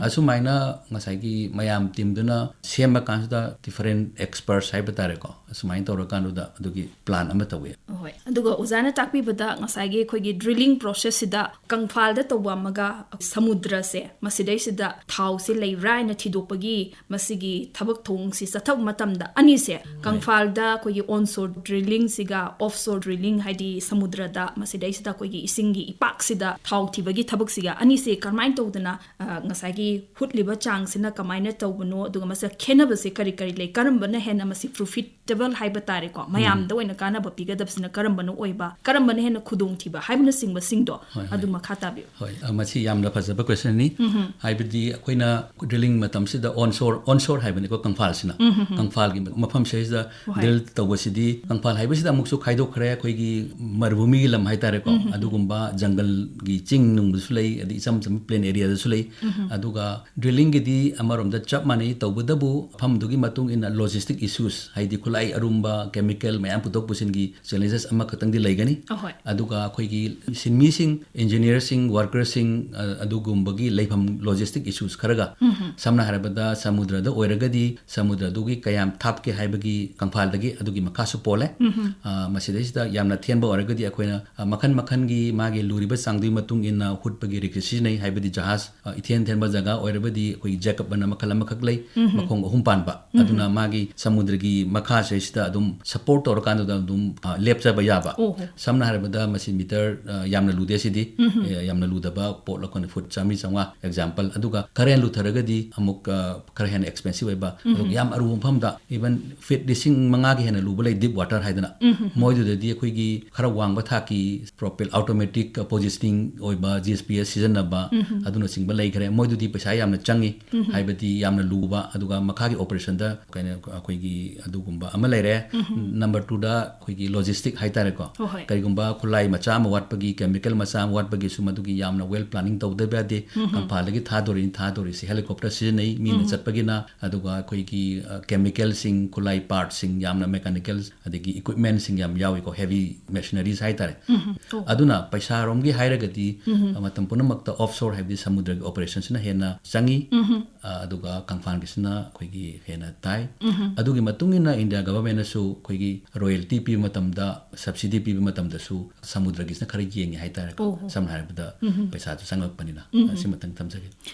ꯑꯁꯨꯃꯥꯏꯅ ꯉꯁꯥꯏꯒꯤ ꯃꯌꯥꯝ ꯇꯤꯝꯗꯨꯅ ꯁꯦꯝꯕ ꯀꯥꯟꯁꯤꯗ ꯗꯤꯐꯔꯦꯟ ꯑꯦꯛꯁꯄꯔꯠꯁ ꯍꯥꯏꯕ ꯇꯥꯔꯦꯀꯣ, ꯑꯁꯨꯃꯥꯏꯅ ꯇꯧꯔꯀꯥꯟꯗꯨꯗ ꯑꯗꯨꯒꯤ ꯄ꯭ꯂꯥꯟ ꯑꯃ ꯇꯧꯋꯤ꯫ ꯍꯣꯏ, ꯑꯗꯨꯒ ꯑꯣꯖꯥꯅ ꯇꯥꯛꯄꯤꯕꯗ ꯉꯁꯥꯏꯒꯤ ꯑꯩꯈꯣꯏꯒꯤ ꯗ꯭ꯔꯤꯂꯤꯡ ꯄ꯭ꯔꯣꯁꯦꯁꯁꯤꯗ ꯀꯪꯐꯥꯜꯗ ꯇꯧꯕ ꯑꯃꯒ ꯁꯃꯨꯗ꯭ꯔꯁꯦ, ꯃꯁꯤꯗꯩꯁꯤꯗ ꯊꯥꯎꯁꯦ ꯂꯩꯕ꯭ꯔꯥ ꯍꯥꯏꯅ ꯊꯤꯗꯣꯛꯄꯒꯤ ꯃꯁꯤꯒꯤ ꯊꯕꯛ ꯊꯧꯑꯣꯡꯁꯤ ꯆꯠꯊꯕ ꯃꯇꯝꯗ ꯑꯅꯤꯁꯦ, ꯀꯪꯐꯥꯜꯗ ꯑꯩꯈꯣꯏꯒꯤ ꯑꯣꯟꯁꯣꯔ ꯗ꯭ꯔꯤꯂꯤꯡꯁꯤꯒ ꯑꯣꯐꯁꯣꯔ ꯗ꯭ꯔꯤꯂꯤꯡ, ꯍꯥꯏꯗꯤ ꯁꯃꯨꯗ꯭ꯔꯗ ꯃꯁꯤꯗꯩꯁꯤꯗ ꯑꯩꯈꯣꯏꯒꯤ ꯏꯁꯤꯡꯒꯤ ꯏꯄꯥꯛꯁꯤꯗ ꯊꯥꯎ ꯊꯤꯕꯒꯤ ꯊꯕꯛꯁꯤꯒ ꯑꯅꯤꯁꯦ ꯀꯔꯝꯍꯥꯏꯅ ꯇꯧꯗꯅ, ꯑ, ꯉꯁꯥꯏꯒꯤ ꯍꯨꯠꯂꯤꯕ ꯆꯥꯡꯁꯤꯅ ꯀꯃꯥꯏꯅ ꯇꯧꯕꯅꯣ, ꯑꯗꯨꯒ ꯃꯁꯤꯗ ꯈꯦꯠꯅꯕꯁꯦ ꯀꯔꯤ ꯀꯔꯤ ꯂꯩ, ꯀꯔꯝꯕꯅ ꯍꯦꯟꯅ ꯃꯁꯤ ꯄ꯭ꯔꯣꯐꯤꯇꯦꯕꯜ ꯍꯥꯏꯕ ꯇꯥꯔꯦꯀꯣ, ꯃꯌꯥꯝꯗ ꯑꯣꯏꯅ ꯀꯥꯟꯅꯕ ꯄꯤꯒꯗꯕꯁꯤꯅ ꯀꯔꯝꯕꯅ ꯑꯣꯏꯕ, ꯀꯔꯝꯕꯅ ꯍꯦꯟꯅ ꯈꯨꯗꯣꯡꯊꯤꯕ ꯍꯥꯏꯕꯅꯆꯤꯡꯕꯁꯤꯡꯗꯣ ꯍꯣꯏ, ꯍꯣꯏ꯫ ꯑꯗꯨ ꯃꯈꯥ ꯇꯥꯕꯤꯌꯨ꯫ ꯍꯣꯏ, ꯑ, ꯃꯁꯤ ꯌꯥꯝꯅ ꯐꯖꯕ ꯀ꯭ꯋꯦꯁꯟꯅꯤ꯫ ꯍꯥꯏꯕꯗꯤ ꯑꯩꯈꯣꯏꯅ ꯗ꯭ꯔꯤꯂꯤꯡ ꯃꯇꯝꯁꯤꯗ ꯑꯣꯟꯁꯣꯔ, ꯑꯣꯟꯁꯣꯔ ꯍꯥꯏꯕꯅꯤꯀꯣ, ꯀꯪꯐꯥꯜꯁꯤꯅ꯫ ꯀꯪꯐꯥꯜꯒꯤ ꯃꯐꯝꯁꯤꯗ ꯍꯣꯏ꯫ ꯗ꯭ꯔꯤꯜ ꯇꯧꯕꯁꯤꯗꯤ, ꯀꯪꯐꯥꯜ ꯍꯥꯏꯕꯁꯤꯗ ꯑꯃꯨꯛꯁꯨ ꯈꯥꯏꯗꯣꯛꯈ꯭ꯔꯦ, ꯑꯩꯈꯣꯏꯒꯤ ꯃꯔꯨꯚꯨꯃꯤꯒꯤ ꯂꯝ ꯍꯥꯏꯇꯥꯔꯦꯀꯣ, ꯑꯗꯨꯒꯨꯝꯕ ꯖꯪꯒꯜꯒꯤ ꯆꯤꯡ ꯅꯨꯡꯗꯁꯨ ꯂꯩ, ꯑꯗꯩ ꯏꯆꯝ ꯆꯝꯕ ꯄ꯭ꯂꯦꯟ ꯑꯦꯔꯤꯌꯥꯗꯁꯨ ꯂꯩ꯫ ꯑꯗꯨꯒ ꯗ꯭ꯔꯤꯂꯤꯡꯒꯤꯗꯤ ꯑꯃꯔꯣꯝꯗ ꯆꯞ ꯃꯥꯟꯅꯩ, ꯇꯧꯕꯇꯕꯨ ꯃꯐꯝꯗꯨꯒꯤ ꯃꯇꯨꯡ ꯏꯟꯅ ꯂꯣꯖꯤꯁꯇꯤꯛ ꯏꯁꯨꯁ, ꯍꯥꯏꯗꯤ ꯈꯨꯠꯂꯥꯏ ꯑꯔꯨꯝꯕ, ꯀꯦꯃꯤꯀꯦꯜ ꯃꯌꯥꯝ ꯄꯨꯊꯣꯛ ꯄꯨꯁꯤꯟꯒꯤ ꯆꯦꯂꯦꯟꯖꯦꯁ ꯑꯃꯈꯛꯇꯪꯗꯤ ꯂꯩꯒꯅꯤ꯫ ꯑꯍꯣꯏ꯫ ꯑꯗꯨꯒ ꯑꯩꯈꯣꯏꯒꯤ ꯁꯤꯟꯃꯤꯁꯤꯡ, ꯏꯟꯖꯤꯅꯤꯌꯔꯁꯤꯡ, ꯋꯥꯔꯀꯔꯁꯤꯡ, ꯑ, ꯑꯗꯨꯒꯨꯝꯕꯒꯤ ꯂꯩꯐꯝ ꯂꯣꯖꯤꯁꯇꯤꯛ ꯏꯁꯨꯁ ꯈꯔꯒ, ꯁꯝꯅ ꯍꯥꯏꯔꯕꯗ ꯁꯃꯨꯗ꯭ꯔꯗ ꯑꯣꯏꯔꯒꯗꯤ ꯁꯃꯨꯗ꯭ꯔꯗꯨꯒꯤ ꯀꯌꯥꯝ ꯊꯥꯞꯀꯦ ꯍꯥꯏꯕꯒꯤ ꯀꯪꯐꯥꯜꯗꯒꯤ ꯑꯗꯨꯒꯤ ꯃꯈꯥꯁꯨ ꯄꯣꯜꯂꯦ꯫ ꯑ, ꯃꯁꯤꯗꯩꯁꯤꯗ ꯌꯥꯝꯅ ꯊꯦꯟꯕ ꯑꯣꯏꯔꯒꯗꯤ ꯑꯩꯈꯣꯏꯅ, ꯑ, ꯃꯈꯜ ꯃꯈꯜꯒꯤ ꯃꯥꯒꯤ ꯂꯨꯔꯤꯕ ꯆꯥꯡꯗꯨꯒꯤ ꯃꯇꯨꯡ ꯏꯟꯅ ꯍꯨꯠꯄꯒꯤ ꯔꯤꯛꯁ ꯁꯤꯖꯤꯟꯅꯩ, ꯍꯥꯏꯕꯗꯤ ꯖꯍꯥꯖ, ꯑ, ꯏꯊꯦꯟ ꯊꯦꯟꯕ ꯖꯒꯥ ꯑꯣꯏꯔꯕꯗꯤ ꯑꯩꯈꯣꯏꯒꯤ ꯖꯦꯀꯞ ꯑꯅ ꯃꯈꯜ ꯑꯃꯈꯛ ꯂꯩ, ꯃꯈꯣꯡ ꯑꯍꯨꯝ ꯄꯥꯟꯕ꯫ ꯑꯗꯨꯅ ꯃꯥꯒꯤ ꯁꯃꯨꯗ꯭ꯔꯒꯤ ꯃꯈꯥꯁꯤꯗꯩꯁꯤꯗ ꯑꯗꯨꯝ ꯁꯞꯄꯣꯔꯠ ꯇꯧꯔꯀꯥꯟꯗꯨꯗ ꯑꯗꯨꯝ, ꯑ, ꯂꯦꯞꯆꯕ ꯌꯥꯕ꯫ ꯑꯣꯍꯣ꯫ ꯁꯝꯅ ꯍꯥꯏꯔꯕꯗ ꯃꯁꯤ ꯃꯤꯇꯔ, ꯑ, ꯌꯥꯝꯅ ꯂꯨꯗꯦ ꯁꯤꯗꯤ꯫ ꯑꯦ, ꯌꯥꯝꯅ ꯂꯨꯗꯕ ꯄꯣꯠ ꯑꯩꯈꯣꯏꯅ ꯐꯨꯠ ꯆꯥꯝꯃꯔꯤ ꯆꯥꯝꯃꯉꯥ ꯑꯦꯛꯖꯥꯝꯄꯜ, ꯑꯗꯨꯒ ꯈꯔ ꯍꯦꯟꯅ ꯂꯨꯊꯔꯒꯗꯤ ꯑꯃꯨꯛ ꯑ, ꯈꯔ ꯍꯦꯟꯅ ꯑꯦꯛꯁꯄꯦꯟꯁꯤꯞ ꯑꯣꯏꯕ, ꯑꯗꯨꯒ ꯌꯥꯝ ꯑꯔꯨꯕ ꯃꯐꯝꯗ ꯏꯚꯟ ꯐꯤꯠ ꯂꯤꯁꯤꯡ ꯃꯉꯥꯒꯤ ꯍꯦꯟꯅ ꯂꯨꯕ ꯂꯩ, ꯗꯤꯞ ꯋꯥꯇꯔ ꯍꯥꯏꯗꯅ꯫ ꯃꯣꯏꯗꯨꯗꯗꯤ ꯑꯩꯈꯣꯏꯒꯤ ꯈꯔ ꯋꯥꯡꯕ ꯊꯥꯛꯀꯤ ꯄ꯭ꯔꯣꯄꯦꯜ ꯑꯣꯇꯣꯃꯦꯇꯤꯛ ꯄꯣꯖꯤꯁꯅꯤꯡ ꯑꯣꯏꯕ ꯖꯤ ꯑꯦꯁ ꯄꯤ ꯑꯦꯁ ꯁꯤꯖꯤꯟꯅꯕ, ꯑꯗꯨꯅꯆꯤꯡꯕ ꯂꯩꯈ꯭ꯔꯦ꯫ ꯃꯣꯏꯗꯨꯗꯤ ꯄꯩꯁꯥ ꯌꯥꯝꯅ ꯆꯪꯉꯤ, ꯍꯥꯏꯕꯗꯤ ꯌꯥꯝꯅ ꯂꯨꯕ, ꯑꯗꯨꯒ ꯃꯈꯥꯒꯤ ꯑꯣꯄꯔꯦꯁꯟꯗ ꯀꯩꯅꯣ ꯑꯩꯈꯣꯏꯒꯤ ꯑꯗꯨꯒꯨꯝꯕ ꯑꯃ ꯂꯩꯔꯦ꯫ ꯅꯝꯕꯔ ꯇꯨꯗ ꯑꯩꯈꯣꯏꯒꯤ ꯂꯣꯖꯤꯁꯇꯤꯛ ꯍꯥꯏꯇꯥꯔꯦꯀꯣ꯫ ꯍꯣꯏ, ꯍꯣꯏ꯫ ꯀꯔꯤꯒꯨꯝꯕ ꯈꯨꯠꯂꯥꯏ ꯃꯆꯥ ꯑꯃ ꯋꯥꯠꯄꯒꯤ, ꯀꯦꯃꯤꯀꯦꯜ ꯃꯆꯥ ꯑꯃ ꯋꯥꯠꯄꯒꯤꯁꯨ ꯃꯗꯨꯒꯤ ꯌꯥꯝꯅ ꯋꯦꯜ ꯄ꯭ꯂꯥꯅꯤꯡ ꯇꯧꯗꯕ ꯌꯥꯗꯦ꯫ ꯀꯪꯐꯥꯜꯗꯒꯤ ꯊꯥꯗꯣꯔꯤꯅꯤ, ꯊꯥꯗꯣꯔꯤꯁꯤ ꯍꯦꯂꯤꯀꯣꯞꯇꯔ ꯁꯤꯖꯤꯟꯅꯩ, ꯃꯤꯅ ꯆꯠꯄꯒꯤꯅ, ꯑꯗꯨꯒ ꯑꯩꯈꯣꯏꯒꯤ, ꯑ, ꯀꯦꯃꯤꯀꯦꯜꯁꯤꯡ, ꯈꯨꯠꯂꯥꯏ ꯄꯥꯔꯠꯁꯤꯡ, ꯌꯥꯝꯅ ꯃꯦꯀꯥꯅꯤꯀꯦꯜ, ꯑꯗꯒꯤ ꯏꯀ꯭ꯋꯤꯞꯃꯦꯟꯁꯤꯡ ꯌꯥꯝ ꯌꯥꯎꯏꯀꯣ, ꯍꯦꯚꯤ ꯃꯦꯁꯤꯅꯔꯤꯁ ꯍꯥꯏꯇꯥꯔꯦ꯫ ꯑꯣ꯫ ꯑꯗꯨꯅ ꯄꯩꯁꯥꯔꯣꯝꯒꯤ ꯍꯥꯏꯔꯒꯗꯤ, ꯑ, ꯃꯇꯝ ꯄꯨꯝꯅꯃꯛꯇ ꯑꯣꯐꯁꯣꯔ ꯍꯥꯏꯕꯗꯤ ꯁꯃꯨꯗ꯭ꯔꯒꯤ ꯑꯣꯄꯔꯦꯁꯟꯁꯤꯅ ꯍꯦꯟꯅ ꯆꯪꯉꯤ꯫ ꯑ, ꯑꯗꯨꯒ ꯀꯪꯐꯥꯟꯒꯤꯁꯤꯅ ꯑꯩꯈꯣꯏꯒꯤ ꯍꯦꯟꯅ ꯇꯥꯏ꯫ ꯑꯗꯨꯒꯤ ꯃꯇꯨꯡ ꯏꯟꯅ ꯏꯟꯗꯤꯌꯥ ꯒꯚꯔꯟꯃꯦꯟꯠꯅꯁꯨ ꯑꯩꯈꯣꯏꯒꯤ ꯔꯣꯌꯦꯜꯇꯤ ꯄꯤꯕ ꯃꯇꯝꯗ, ꯁꯕꯁꯤꯗꯤ ꯄꯤꯕ ꯃꯇꯝꯗꯁꯨ ꯁꯃꯨꯗ꯭ꯔꯒꯤꯁꯤꯅ ꯈꯔ ꯌꯦꯡꯉꯦ ꯍꯥꯏꯇꯥꯔꯦꯀꯣ꯫ ꯑꯣ, ꯑꯣ꯫ ꯁꯝꯅ ꯍꯥꯏꯔꯕꯗ ꯄꯩꯁꯥꯁꯨ ꯆꯪꯉꯛꯄꯅꯤꯅ꯫ ꯁꯤꯃꯇꯪ ꯊꯝꯖꯒꯦ꯫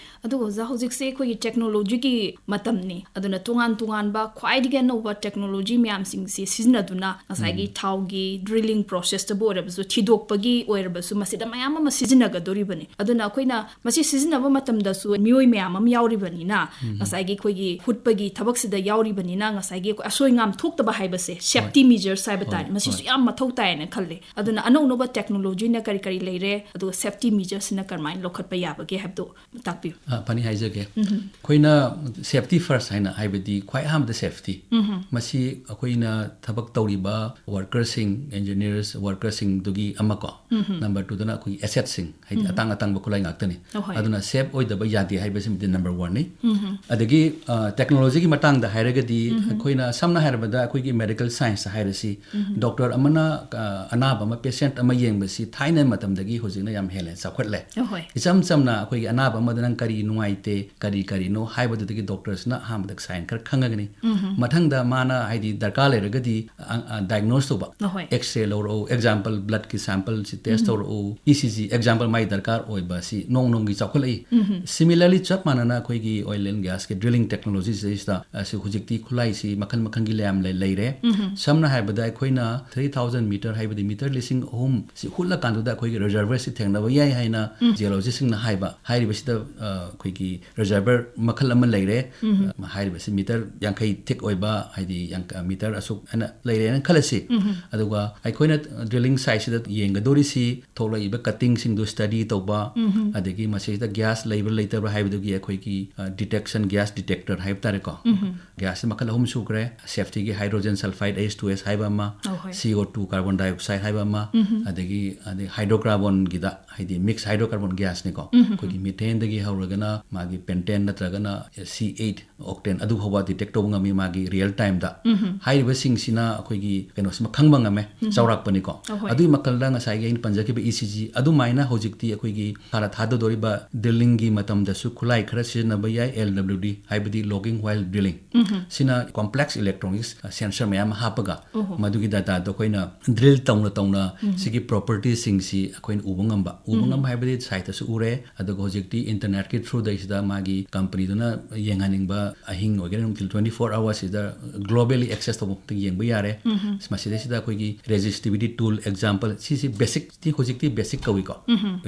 ꯑꯗꯨꯒ ꯑꯣꯖꯥ, ꯍꯧꯖꯤꯛꯁꯦ ꯑꯩꯈꯣꯏꯒꯤ ꯇꯦꯛꯅꯣꯂꯣꯖꯤꯒꯤ ꯃꯇꯝꯅꯤ, ꯑꯗꯨꯅ ꯇꯣꯉꯥꯟ ꯇꯣꯉꯥꯟꯕ ꯈ꯭ꯋꯥꯏꯗꯒꯤ ꯑꯅꯧꯕ ꯇꯦꯛꯅꯣꯂꯣꯖꯤ ꯃꯌꯥꯝꯁꯤꯡꯁꯤ ꯁꯤꯖꯤꯟꯅꯗꯨꯅ ꯉꯁꯥꯏꯒꯤ ꯊꯥꯎꯒꯤ ꯗ꯭ꯔꯤꯂꯤꯡ ꯄ꯭ꯔꯣꯁꯦꯁꯇꯕꯨ ꯑꯣꯏꯔꯕꯁꯨ, ꯊꯤꯗꯣꯛꯄꯒꯤ ꯑꯣꯏꯔꯕꯁꯨ, ꯃꯁꯤꯗ ꯃꯌꯥꯝ ꯑꯃ ꯁꯤꯖꯤꯟꯅꯒꯗꯧꯔꯤꯕꯅꯤ꯫ ꯑꯗꯨꯅ ꯑꯩꯈꯣꯏꯅ ꯃꯁꯤ ꯁꯤꯖꯤꯟꯅꯕ ꯃꯇꯝꯗꯁꯨ ꯃꯤꯑꯣꯏ ꯃꯌꯥꯝ ꯑꯃ ꯌꯥꯎꯔꯤꯕꯅꯤꯅ, ꯉꯁꯥꯏꯒꯤ ꯑꯩꯈꯣꯏꯒꯤ ꯍꯨꯠꯄꯒꯤ ꯊꯕꯛꯁꯤꯗ ꯌꯥꯎꯔꯤꯕꯅꯤꯅ, ꯉꯁꯥꯏꯒꯤ ꯑꯩꯈꯣꯏ ꯑꯁꯣꯏ ꯉꯥꯝ ꯊꯣꯛꯇꯕ ꯍꯥꯏꯕꯁꯦ, ꯁꯦꯐꯇꯤ ꯃꯤꯖꯔꯁ ꯍꯥꯏꯕ ꯇꯥꯔꯦ, ꯃꯁꯤꯁꯨ ꯌꯥꯝ ꯃꯊꯧ ꯇꯥꯏꯌꯦꯅ ꯈꯜꯂꯦ꯫ ꯑꯗꯨꯅ ꯑꯅꯧ ꯑꯅꯧꯕ ꯇꯦꯛꯅꯣꯂꯣꯖꯤꯅ ꯀꯔꯤ ꯀꯔꯤ ꯂꯩꯔꯦ, ꯑꯗꯨꯒ ꯁꯦꯐꯇꯤ ꯃꯤꯖꯔꯁꯤꯅ ꯀꯔꯝꯍꯥꯏꯅ ꯂꯧꯈꯠꯄ ꯌꯥꯕꯒꯦ ꯍꯥꯏꯕꯗꯨ ꯇꯥꯛꯄꯤꯌꯨ꯫ ꯑ, ꯐꯅꯤ ꯍꯥꯏꯖꯒꯦ꯫ ꯑꯩꯈꯣꯏꯅ ꯁꯦꯐꯇꯤ ꯐꯥꯔꯁ ꯍꯥꯏꯅ, ꯍꯥꯏꯕꯗꯤ ꯈ꯭ꯋꯥꯏ ꯑꯍꯥꯟꯕꯗ ꯁꯦꯐꯇꯤ꯫ ꯃꯁꯤ ꯑꯩꯈꯣꯏꯅ ꯊꯕꯛ ꯇꯧꯔꯤꯕ ꯋꯥꯔꯀꯔꯁꯤꯡ, ꯏꯟꯖꯤꯅꯤꯌꯔꯁ, ꯋꯥꯔꯀꯔꯁꯤꯡꯗꯨꯒꯤ ꯑꯃꯀꯣ꯫ ꯅꯝꯕꯔ ꯇꯨꯗꯅ ꯑꯩꯈꯣꯏꯒꯤ ꯑꯦꯁꯦꯠꯁꯤꯡ, ꯍꯥꯏꯗꯤ ꯑꯇꯥꯡ ꯑꯇꯥꯡꯕ ꯈꯨꯠꯂꯥꯏ ꯉꯥꯛꯇꯅꯤ꯫ ꯑꯍꯣꯏ꯫ ꯑꯗꯨꯅ ꯁꯦꯐ ꯑꯣꯏꯗꯕ ꯌꯥꯗꯦ ꯍꯥꯏꯕꯁꯤꯃꯗꯤ ꯅꯝꯕꯔ ꯋꯥꯟꯅꯤ꯫ ꯑꯗꯒꯤ, ꯑ, ꯇꯦꯛꯅꯣꯂꯣꯖꯤꯒꯤ ꯃꯇꯥꯡꯗ ꯍꯥꯏꯔꯒꯗꯤ, ꯑꯩꯈꯣꯏꯅ ꯁꯝꯅ ꯍꯥꯏꯔꯕꯗ ꯑꯩꯈꯣꯏꯒꯤ ꯃꯦꯗꯤꯀꯦꯜ ꯁꯥꯏꯟꯁꯇ ꯍꯥꯏꯔꯁꯤ, ꯗꯣꯛꯇꯔ ꯑꯃꯅ, ꯑ, ꯑꯅꯥꯕ ꯑꯃ, ꯄꯦꯁꯦꯟꯠ ꯑꯃ ꯌꯦꯡꯕꯁꯤ ꯊꯥꯏꯅ ꯃꯇꯝꯗꯒꯤ ꯍꯧꯖꯤꯛꯅ ꯌꯥꯝ ꯍꯦꯜꯂꯦ, ꯆꯥꯎꯈꯠꯂꯦ꯫ ꯑꯍꯣꯏ꯫ ꯏꯆꯝ ꯆꯝꯅ ꯑꯩꯈꯣꯏꯒꯤ ꯑꯅꯥꯕ ꯑꯃꯗ ꯅꯪ ꯀꯔꯤ ꯅꯨꯡꯉꯥꯏꯇꯦ, ꯀꯔꯤ ꯀꯔꯤꯅꯣ ꯍꯥꯏꯕꯗꯨꯗꯒꯤ ꯗꯣꯛꯇꯔꯁꯤꯅ ꯑꯍꯥꯟꯕꯗ ꯁꯥꯏꯟ ꯈꯔ ꯈꯪꯉꯒꯅꯤ꯫ ꯃꯊꯪꯗ ꯃꯥꯅ, ꯍꯥꯏꯗꯤ, ꯗꯔꯀꯥꯔ ꯂꯩꯔꯒꯗꯤ, ꯑ, ꯑ, ꯗꯥꯏꯒꯅꯣꯁ ꯇꯧꯕ꯫ ꯑꯍꯣꯏ꯫ X-ray ꯂꯧꯔꯛꯎ, example, ꯕ꯭ꯂꯗꯀꯤ ꯁꯦꯝꯄꯜꯁꯤ test ꯇꯧꯔꯛꯎ, E C G, example, ꯃꯥꯒꯤ ꯗꯔꯀꯥꯔ ꯑꯣꯏꯕꯁꯤ ꯅꯣꯡ ꯅꯣꯡꯒꯤ ꯆꯥꯎꯈꯠꯂꯛꯏ꯫ ꯁꯤꯃꯤꯂꯔꯂꯤ, ꯆꯞ ꯃꯥꯟꯅꯅ ꯑꯩꯈꯣꯏꯒꯤ oil and gasꯀꯤ drilling technology ꯁꯤꯗꯩꯁꯤꯗ, ꯑ, ꯁꯤ ꯍꯧꯖꯤꯛꯇꯤ ꯈꯨꯠꯂꯥꯏꯁꯤ ꯃꯈꯜ ꯃꯈꯜꯒꯤ ꯌꯥꯝ ꯂꯩ-, ꯂꯩꯔꯦ꯫ ꯁꯝꯅ ꯍꯥꯏꯔꯕꯗ, ꯑꯩꯈꯣꯏꯅ three thousand meter ꯍꯥꯏꯕꯗꯤ meter ꯂꯤꯁꯤꯡ ꯑꯍꯨꯝ ꯁꯤ ꯍꯨꯠꯂꯀꯥꯟꯗꯨꯗ ꯑꯩꯈꯣꯏꯒꯤ reservoir ꯁꯤ ꯊꯦꯡꯅꯕ ꯌꯥꯏ ꯍꯥꯏꯅ geologist ꯁꯤꯡꯅ ꯍꯥꯏꯕ꯫ ꯍꯥꯏꯔꯤꯕꯁꯤꯗ, ꯑ, ꯑꯩꯈꯣꯏꯒꯤ reservoir ꯃꯈꯜ ꯑꯃ ꯂꯩꯔꯦ꯫ ꯑ, ꯍꯥꯏꯔꯤꯕꯁꯤ meter ꯌꯥꯡꯈꯩ thick ꯑꯣꯏꯕ, ꯍꯥꯏꯗꯤ ꯌꯥꯡ-, meter ꯑꯁꯨꯛ ꯍꯥꯏꯅ ꯂꯩꯔꯦꯅ ꯈꯜꯂꯁꯤ꯫ ꯑꯗꯨꯒ ꯑꯩꯈꯣꯏꯅ drilling site ꯁꯤꯗ ꯌꯦꯡꯒꯗꯧꯔꯤꯁꯤ ꯊꯣꯛꯂꯛꯏꯕ cutting ꯁꯤꯡꯗꯨ study ꯇꯧꯕ, ꯑꯗꯒꯤ ꯃꯁꯤꯗ gas ꯂꯩꯕ꯭ꯔꯥ ꯂꯩꯇꯕ꯭ꯔꯥ ꯍꯥꯏꯕꯗꯨꯒꯤ ꯑꯩꯈꯣꯏꯒꯤ, ꯑ, detection, gas detector ꯍꯥꯏꯕ ꯇꯥꯔꯦꯀꯣ꯫ Gas ꯁꯤ ꯃꯈꯜ ꯑꯍꯨꯝ ꯁꯨꯈ꯭ꯔꯦ: safety ꯒꯤ hydrogen sulfide, H two S ꯍꯥꯏꯕ ꯑꯃ, ꯑꯧ, ꯍꯣꯏ꯫ C O two carbon dioxide ꯍꯥꯏꯕ ꯑꯃ, ꯑꯗꯒꯤ, ꯑꯗꯩ hydrocarbon ꯒꯤꯗ, ꯍꯥꯏꯗꯤ mix hydrocarbon gas ꯅꯤꯀꯣ꯫ ꯑꯩꯈꯣꯏꯒꯤ methane ꯗꯒꯤ ꯍꯧꯔꯒꯅ ꯃꯥꯒꯤ pentane ꯅꯠꯇ꯭ꯔꯒꯅ C eight octane ꯑꯗꯨ ꯐꯥꯎꯕ detect ꯇꯧꯕ ꯉꯝꯃꯤ ꯃꯥꯒꯤ real time ꯗ꯫ ꯍꯥꯏꯔꯤꯕꯁꯤꯡꯁꯤꯅ ꯑꯩꯈꯣꯏꯒꯤ ꯀꯩꯅꯣꯁꯤꯃ ꯈꯪꯕ ꯉꯝꯃꯦ, ꯆꯥꯎꯔꯥꯛꯄꯅꯤꯀꯣ꯫ ꯑꯍꯣꯏ꯫ ꯑꯗꯨꯒꯤ ꯃꯈꯜꯗ ꯉꯁꯥꯏꯒꯤ ꯑꯩꯅ ꯄꯟꯖꯈꯤꯕ E C G ꯑꯗꯨꯃꯥꯏꯅ ꯍꯧꯖꯤꯛꯇꯤ ꯑꯩꯈꯣꯏꯒꯤ ꯈꯥꯔ ꯊꯥꯗꯗꯣꯔꯤꯕ drilling ꯒꯤ ꯃꯇꯝꯗꯁꯨ ꯈꯨꯠꯂꯥꯏ ꯈꯔ ꯁꯤꯖꯤꯟꯅꯕ ꯌꯥꯏ, L W D, ꯍꯥꯏꯕꯗꯤ logging while drilling꯫ ꯁꯤꯅ complex electronics sensor ꯃꯌꯥꯝ ꯑꯃ ꯍꯥꯞꯄꯒ ꯑꯣꯍꯣ꯫ ꯃꯗꯨꯒꯤ data ꯗꯣ ꯑꯩꯈꯣꯏꯅ drill ꯇꯧꯅ ꯇꯧꯅ ꯁꯤꯒꯤ property ꯁꯤꯡꯁꯤ ꯑꯩꯈꯣꯏꯅ ꯎꯕ ꯉꯝꯕ꯫ ꯎꯕ ꯉꯝꯕ ꯍꯥꯏꯕꯗꯤ site ꯇꯁꯨ ꯎꯔꯦ, ꯑꯗꯨꯒ ꯍꯧꯖꯤꯛꯇꯤ internet ꯀꯤ through ꯗꯩꯁꯤꯗ ꯃꯥꯒꯤ company ꯗꯨꯅ ꯌꯦꯡꯍꯟꯅꯤꯡꯕ ꯑꯍꯤꯡ ꯑꯣꯏꯒꯦꯔꯥ ꯅꯨꯡꯊꯤꯜ twenty four hours ꯁꯤꯗ globally access ꯇꯧꯕ ꯃꯐꯝꯗ ꯌꯦꯡꯕ ꯌꯥꯔꯦ꯫ ꯃꯁꯤꯗꯩꯁꯤꯗ ꯑꯩꯈꯣꯏꯒꯤ resistivity tool example, ꯁꯤꯁꯤ basic ꯇꯤ ꯍꯧꯖꯤꯛꯇꯤ basic ꯀꯧꯏꯀꯣ꯫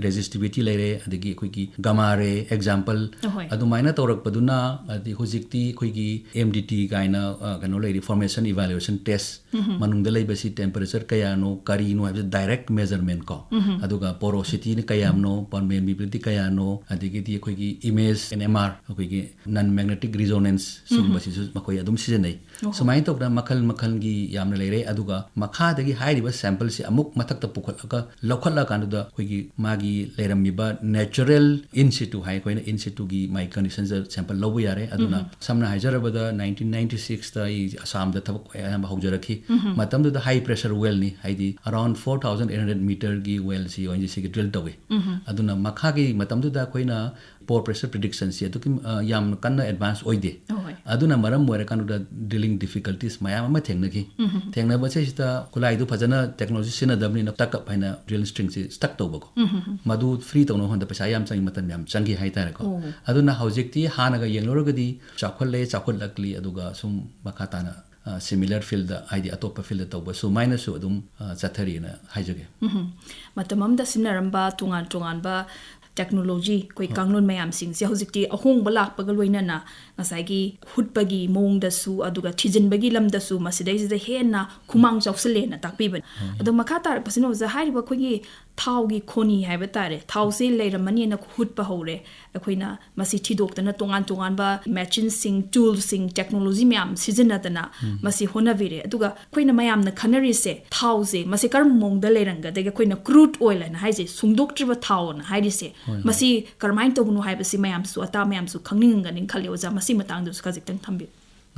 Resistivity ꯂꯩꯔꯦ, ꯑꯗꯒꯤ ꯑꯩꯈꯣꯏꯒꯤ gamma ray example, ꯑꯍꯣꯏ꯫ ꯑꯗꯨꯃꯥꯏꯅ ꯇꯧꯔꯛꯄꯗꯨꯅ, ꯑꯗꯩ ꯍꯧꯖꯤꯛꯇꯤ ꯑꯩꯈꯣꯏꯒꯤ M D T ꯀꯥꯏꯅ, ꯑ, ꯀꯩꯅꯣ ꯂꯩꯔꯤ, formation evaluation test, ꯃꯅꯨꯡꯗ ꯂꯩꯕꯁꯤ temperature ꯀꯌꯥꯅꯣ, ꯀꯔꯤꯅꯣ ꯍꯥꯏꯕꯁꯤ direct measurement ꯀꯣ꯫ ꯑꯗꯨꯒ porosity ꯅ ꯀꯌꯥꯝꯅꯣ, permeability ꯀꯌꯥꯅꯣ, ꯑꯗꯒꯤꯗꯤ ꯑꯩꯈꯣꯏꯒꯤ image N M R, ꯑꯩꯈꯣꯏꯒꯤ non magnetic resonance, ꯁꯤꯒꯨꯝꯕꯁꯤꯁꯨ ꯃꯈꯣꯏ ꯑꯗꯨꯝ ꯁꯤꯖꯤꯟꯅꯩ꯫ ꯑꯣꯍꯣ꯫ ꯁꯨꯃꯥꯏꯅ ꯇꯧꯗꯅ ꯃꯈꯜ ꯃꯈꯜꯒꯤ ꯌꯥꯝꯅ ꯂꯩꯔꯦ꯫ ꯑꯗꯨꯒ ꯃꯈꯥꯗꯒꯤ ꯍꯥꯏꯔꯤꯕ sample ꯁꯦ ꯑꯃꯨꯛ ꯃꯊꯛꯇ ꯄꯨꯈꯠꯂꯒ ꯂꯧꯈꯠꯂꯀꯥꯟꯗꯨꯗ ꯑꯩꯈꯣꯏꯒꯤ ꯃꯥꯒꯤ ꯂꯩꯔꯝꯃꯤꯕ natural in situ ꯍꯥꯏ, ꯑꯩꯈꯣꯏꯅ in situ ꯒꯤ ꯃꯥꯒꯤ condition ꯁꯦ sample ꯂꯧꯕ ꯌꯥꯔꯦ꯫ ꯑꯗꯨꯅ ꯁꯝꯅ ꯍꯥꯏꯖꯔꯕꯗ nineteen ninety six ꯇ ꯑꯩ ꯑꯁꯥꯝꯗ ꯊꯕꯛ ꯑꯌꯥꯝꯕ ꯍꯧꯖꯔꯛꯈꯤ꯫ ꯃꯇꯝꯗꯨꯗ high pressure wellꯅꯤ, ꯍꯥꯏꯗꯤ around four thousand eight hundred meterꯒꯤ wellꯁꯤ ꯑꯣ ꯑꯦꯟ ꯖꯤ ꯁꯤꯒꯤ drill ꯇꯧꯏ꯫ ꯑꯗꯨꯅ ꯃꯈꯥꯒꯤ ꯃꯇꯝꯗꯨꯗ ꯑꯩꯈꯣꯏꯅ pore pressure predictionꯁꯤ ꯑꯗꯨꯛꯀꯤ ꯑ, ꯌꯥꯝ ꯀꯟꯅ advance ꯑꯣꯏꯗꯦ꯫ ꯑꯍꯣꯏ꯫ ꯑꯗꯨꯅ ꯃꯔꯝ ꯑꯣꯏꯔꯀꯥꯟꯗ drilling difficulties ꯃꯌꯥꯝ ꯑꯃ ꯊꯦꯡꯅꯈꯤ꯫ ꯊꯦꯡꯅꯕꯁꯤꯗꯩꯁꯤꯗ ꯈꯨꯠꯂꯥꯏꯗꯨ ꯐꯖꯅ technology ꯁꯤꯖꯤꯟꯅꯗꯕꯅꯤꯅ stuck up ꯍꯥꯏꯅ drill stringꯁꯤ stuck ꯇꯧꯕꯀꯣ꯫ ꯃꯗꯨ free ꯇꯧꯅꯕ ꯍꯣꯠꯅꯕꯗ ꯄꯩꯁꯥ ꯌꯥꯝ ꯆꯪꯉꯤ, ꯃꯇꯝ ꯌꯥꯝ ꯆꯪꯈꯤ ꯍꯥꯏꯇꯥꯔꯦꯀꯣ꯫ ꯑꯣ꯫ ꯑꯗꯨꯅ ꯍꯧꯖꯤꯛꯇꯤ ꯍꯥꯟꯅꯒ ꯌꯦꯡꯅꯔꯨꯔꯒꯗꯤ ꯆꯥꯎꯈꯠꯂꯦ, ꯆꯥꯎꯈꯠꯂꯛꯂꯤ, ꯑꯗꯨꯒ ꯁꯨꯝ ꯃꯈꯥ ꯇꯥꯅ ꯑ, similar fieldꯇ, ꯍꯥꯏꯗꯤ ꯑꯇꯣꯞꯄ fieldꯇ ꯇꯧꯕ ꯁꯨꯃꯥꯏꯅꯁꯨ ꯑꯗꯨꯝ, ꯑ, ꯆꯠꯊꯔꯤꯅ ꯍꯥꯏꯖꯒꯦ꯫ ꯎꯝꯍꯨꯝ꯫ ꯃꯇꯝ ꯑꯃꯗ ꯁꯤꯖꯤꯟꯅꯔꯝꯕ ꯇꯣꯉꯥꯟ ꯇꯣꯉꯥꯟꯕ technology, ꯑꯩꯈꯣꯏ ꯍꯣꯏ꯫ ꯀꯥꯡꯂꯣꯟ ꯃꯌꯥꯝꯁꯤꯡꯁꯦ ꯍꯧꯖꯤꯛꯇꯤ ꯑꯍꯣꯡꯕ ꯂꯥꯛꯄꯒ ꯂꯣꯏꯅꯅ ꯉꯁꯥꯏꯒꯤ ꯍꯨꯠꯄꯒꯤ ꯃꯑꯣꯡꯗꯁꯨ ꯑꯗꯨꯒ ꯊꯤꯖꯤꯟꯕꯒꯤ ꯂꯝꯗꯁꯨ ꯃꯁꯤꯗꯩꯁꯤꯗ ꯍꯦꯟꯅ ꯈꯨꯃꯥꯡ ꯆꯥꯎꯁꯤꯜꯂꯦꯅ ꯇꯥꯛꯄꯤꯕꯅꯤ꯫ ꯍꯣꯏ꯫ ꯑꯗꯣ ꯃꯈꯥ ꯇꯥꯔꯛꯄꯁꯤꯅ ꯑꯣꯖꯥ, ꯍꯥꯏꯔꯤꯕ ꯑꯩꯈꯣꯏꯒꯤ ꯊꯥꯎꯒꯤ ꯈꯣꯅꯤ ꯍꯥꯏꯕ ꯇꯥꯔꯦ, ꯊꯥꯎꯁꯦ ꯂꯩꯔꯝꯃꯅꯤꯅ ꯍꯨꯠꯄ ꯍꯧꯔꯦ꯫ ꯑꯩꯈꯣꯏꯅ ꯃꯁꯤ ꯊꯤꯗꯣꯛꯇꯅ ꯇꯣꯉꯥꯟ ꯇꯣꯉꯥꯟꯕ machineꯁꯤꯡ, toolꯁꯤꯡ, technology ꯃꯌꯥꯝ ꯁꯤꯖꯤꯟꯅꯗꯅ ꯎꯝ꯫ ꯃꯁꯤ ꯍꯣꯠꯅꯕꯤꯔꯦ꯫ ꯑꯗꯨꯒ ꯑꯩꯈꯣꯏꯅ ꯃꯌꯥꯝꯅ ꯈꯟꯅꯔꯤꯁꯦ, ꯊꯥꯎꯁꯦ ꯃꯁꯤ ꯀꯔꯝꯕ ꯃꯑꯣꯡꯗ ꯂꯩꯔꯝꯒꯗꯒꯦ? ꯑꯩꯈꯣꯏꯅ crude oil ꯍꯥꯏꯅ ꯍꯥꯏꯁꯦ, ꯁꯨꯡꯗꯣꯛꯇ꯭ꯔꯤꯕ ꯊꯥꯎꯅ ꯍꯥꯏꯔꯤꯁꯦ, ꯍꯣꯏ, ꯍꯣꯏ꯫ ꯃꯁꯤ ꯀꯔꯝꯍꯥꯏꯅ ꯇꯧꯕꯅꯣ ꯍꯥꯏꯕꯁꯤ ꯃꯌꯥꯝꯁꯨ, ꯑꯇꯥ ꯃꯌꯥꯝꯁꯨ ꯈꯪꯅꯤꯡꯉꯝꯒꯅꯤ ꯈꯜꯂꯤ꯫ ꯑꯣꯖꯥ, ꯃꯁꯤ ꯃꯇꯥꯡꯗꯁꯨ ꯈꯖꯤꯛꯇꯪ ꯊꯝꯕꯤꯌꯨ꯫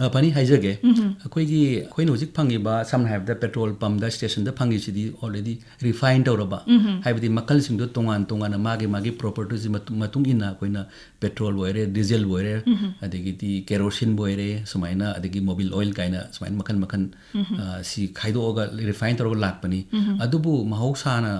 ꯑ, ꯐꯅꯤ, ꯍꯥꯏꯖꯒꯦ꯫ ꯎꯝꯍꯨꯝ꯫ ꯑꯩꯈꯣꯏꯒꯤ, ꯑꯩꯈꯣꯏꯅ ꯍꯧꯖꯤꯛ ꯐꯪꯉꯤꯕ, ꯁꯝꯅ ꯍꯥꯏꯔꯕꯗ, petrol pumpꯇ, stationꯗ ꯐꯪꯉꯤꯁꯤꯗꯤ already refine ꯇꯧꯔꯕ, ꯎꯝꯍꯨꯝ꯫ ꯍꯥꯏꯕꯗꯤ ꯃꯈꯜꯁꯤꯡꯗꯣ ꯇꯣꯉꯥꯟ ꯇꯣꯉꯥꯟꯅ ꯃꯥꯒꯤ ꯃꯥꯒꯤ properties ꯃꯇꯨꯡ, ꯃꯇꯨꯡ ꯏꯟꯅ ꯑꯩꯈꯣꯏꯅ petrol ꯑꯣꯏꯔꯦ, diesel ꯑꯣꯏꯔꯦ, ꯎꯝꯍꯨꯝ꯫ ꯑꯗꯒꯤꯗꯤ keroseneꯕꯨ ꯑꯣꯏꯔꯦ, ꯁꯨꯃꯥꯏꯅ, ꯑꯗꯒꯤ mobil oil ꯀꯥꯏꯅ ꯁꯨꯃꯥꯏꯅ ꯃꯈꯜ ꯃꯈꯜ, ꯎꯝꯍꯨꯝ꯫ ꯑ, ꯁꯤ ꯈꯥꯏꯗꯣꯛꯑꯒ refine ꯇꯧꯔꯒ ꯂꯥꯛꯄꯅꯤ꯫ ꯎꯝꯍꯨꯝ꯫ ꯑꯗꯨꯕꯨ ꯃꯍꯧꯁꯥꯅ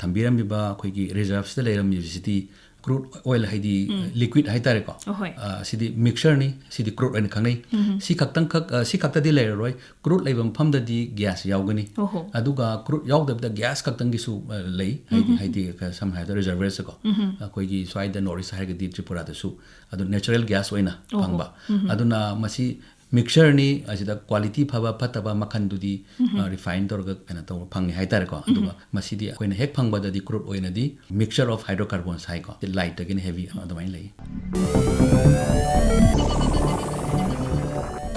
ꯊꯝꯕꯤꯔꯝꯃꯤꯕ ꯑꯩꯈꯣꯏꯒꯤ reserveꯁꯤꯗ ꯂꯩꯔꯝꯃꯤꯕꯁꯤꯗꯤ crude oil, ꯍꯥꯏꯗꯤ ꯎꯝ꯫ Liquid ꯍꯥꯏꯇꯥꯔꯦꯀꯣ꯫ ꯑꯍꯣꯏ꯫ ꯑ, ꯁꯤꯗꯤ mixtureꯅꯤ, ꯁꯤꯗꯤ crude ꯑꯣꯏꯅ ꯈꯪꯅꯩ꯫ ꯎꯝꯍꯨꯝ꯫ ꯁꯤ ꯈꯛꯇꯪꯈꯛ, ꯑ, ꯁꯤ ꯈꯛꯇꯗꯤ ꯂꯩꯔꯔꯣꯏ꯫ Crude ꯂꯩꯕ ꯃꯐꯝꯗꯗꯤ gas ꯌꯥꯎꯒꯅꯤ꯫ ꯑꯣꯍꯣ꯫ ꯑꯗꯨꯒ crude ꯌꯥꯎꯗꯕꯤꯗ gas ꯈꯛꯇꯪꯒꯤꯁꯨ, ꯑ, ꯂꯩ꯫ ꯍꯥꯏꯗꯤ, ꯎꯝꯍꯨꯝ꯫ ꯍꯥꯏꯗꯤ, ꯁꯝꯅ ꯍꯥꯏꯔꯕꯗ reservoirsꯀꯣ꯫ ꯎꯝꯍꯨꯝ꯫ ꯑꯩꯈꯣꯏꯒꯤ ꯁ꯭ꯋꯥꯏꯗ North East ꯍꯥꯏꯔꯒꯗꯤ ꯇ꯭ꯔꯤꯄꯨꯔꯥꯗꯁꯨ ꯑꯗꯨ natural gas ꯑꯣꯏꯅ ꯑꯣꯍꯣ꯫ ꯐꯪꯕ꯫ ꯎꯝꯍꯨꯝ꯫ ꯑꯗꯨꯅ ꯃꯁꯤ mixtureꯅꯤ, ꯑꯁꯤꯗ quality ꯐꯕ ꯐꯠꯇꯕ ꯃꯈꯜꯗꯨꯗꯤ, ꯎꯝꯍꯨꯝ꯫ ꯑ, refine ꯇꯧꯔꯒ ꯀꯩꯅꯣ ꯇꯧꯕ ꯐꯪꯉꯦ ꯍꯥꯏꯇꯥꯔꯦꯀꯣ꯫ ꯎꯝꯍꯨꯝ꯫ ꯑꯗꯨꯒ ꯃꯁꯤꯗꯤ ꯑꯩꯈꯣꯏꯅ ꯍꯦꯛ ꯐꯪꯕꯗꯗꯤ crude ꯑꯣꯏꯅꯗꯤ mixture of hydrocarbons ꯍꯥꯏꯀꯣ, lightꯇꯒꯤꯅ heavy ꯑꯗꯨꯃꯥꯏꯅ ꯂꯩ꯫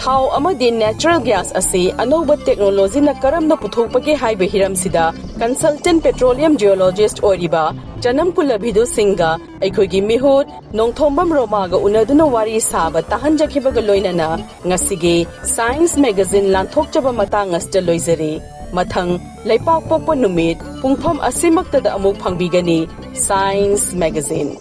ꯊꯥꯎ ꯑꯃꯗꯤ natural gas ꯑꯁꯤ ꯑꯅꯧꯕ technologyꯅ ꯀꯔꯝꯅ ꯄꯨꯊꯣꯛꯄꯒꯦ ꯍꯥꯏꯕ ꯍꯤꯔꯝꯁꯤꯗ consultant petroleum geologist ꯑꯣꯏꯔꯤꯕ ꯆꯅꯝ ꯀꯨꯂꯕꯤꯗꯨ ꯁꯤꯡꯒ ꯑꯩꯈꯣꯏꯒꯤ ꯃꯤꯍꯨꯠ ꯅꯣꯡꯊꯣꯝꯕꯝ ꯔꯣꯃꯥꯒ ꯎꯅꯗꯨꯅ ꯋꯥꯔꯤ ꯁꯥꯕ ꯇꯥꯍꯟꯖꯈꯤꯕꯒ ꯂꯣꯏꯅꯅ ꯉꯁꯤꯒꯤ Science Magazine ꯂꯥꯟꯊꯣꯛꯆꯕ ꯃꯇꯥꯡ ꯑꯁꯤꯗ ꯂꯣꯏꯖꯔꯤ꯫ ꯃꯊꯪ ꯂꯩꯄꯥꯛꯄꯣꯛꯄ ꯅꯨꯃꯤꯠ ꯄꯨꯡꯐꯝ ꯑꯁꯤꯃꯛꯇꯗ ꯑꯃꯨꯛ ꯐꯪꯕꯤꯒꯅꯤ Science Magazine꯫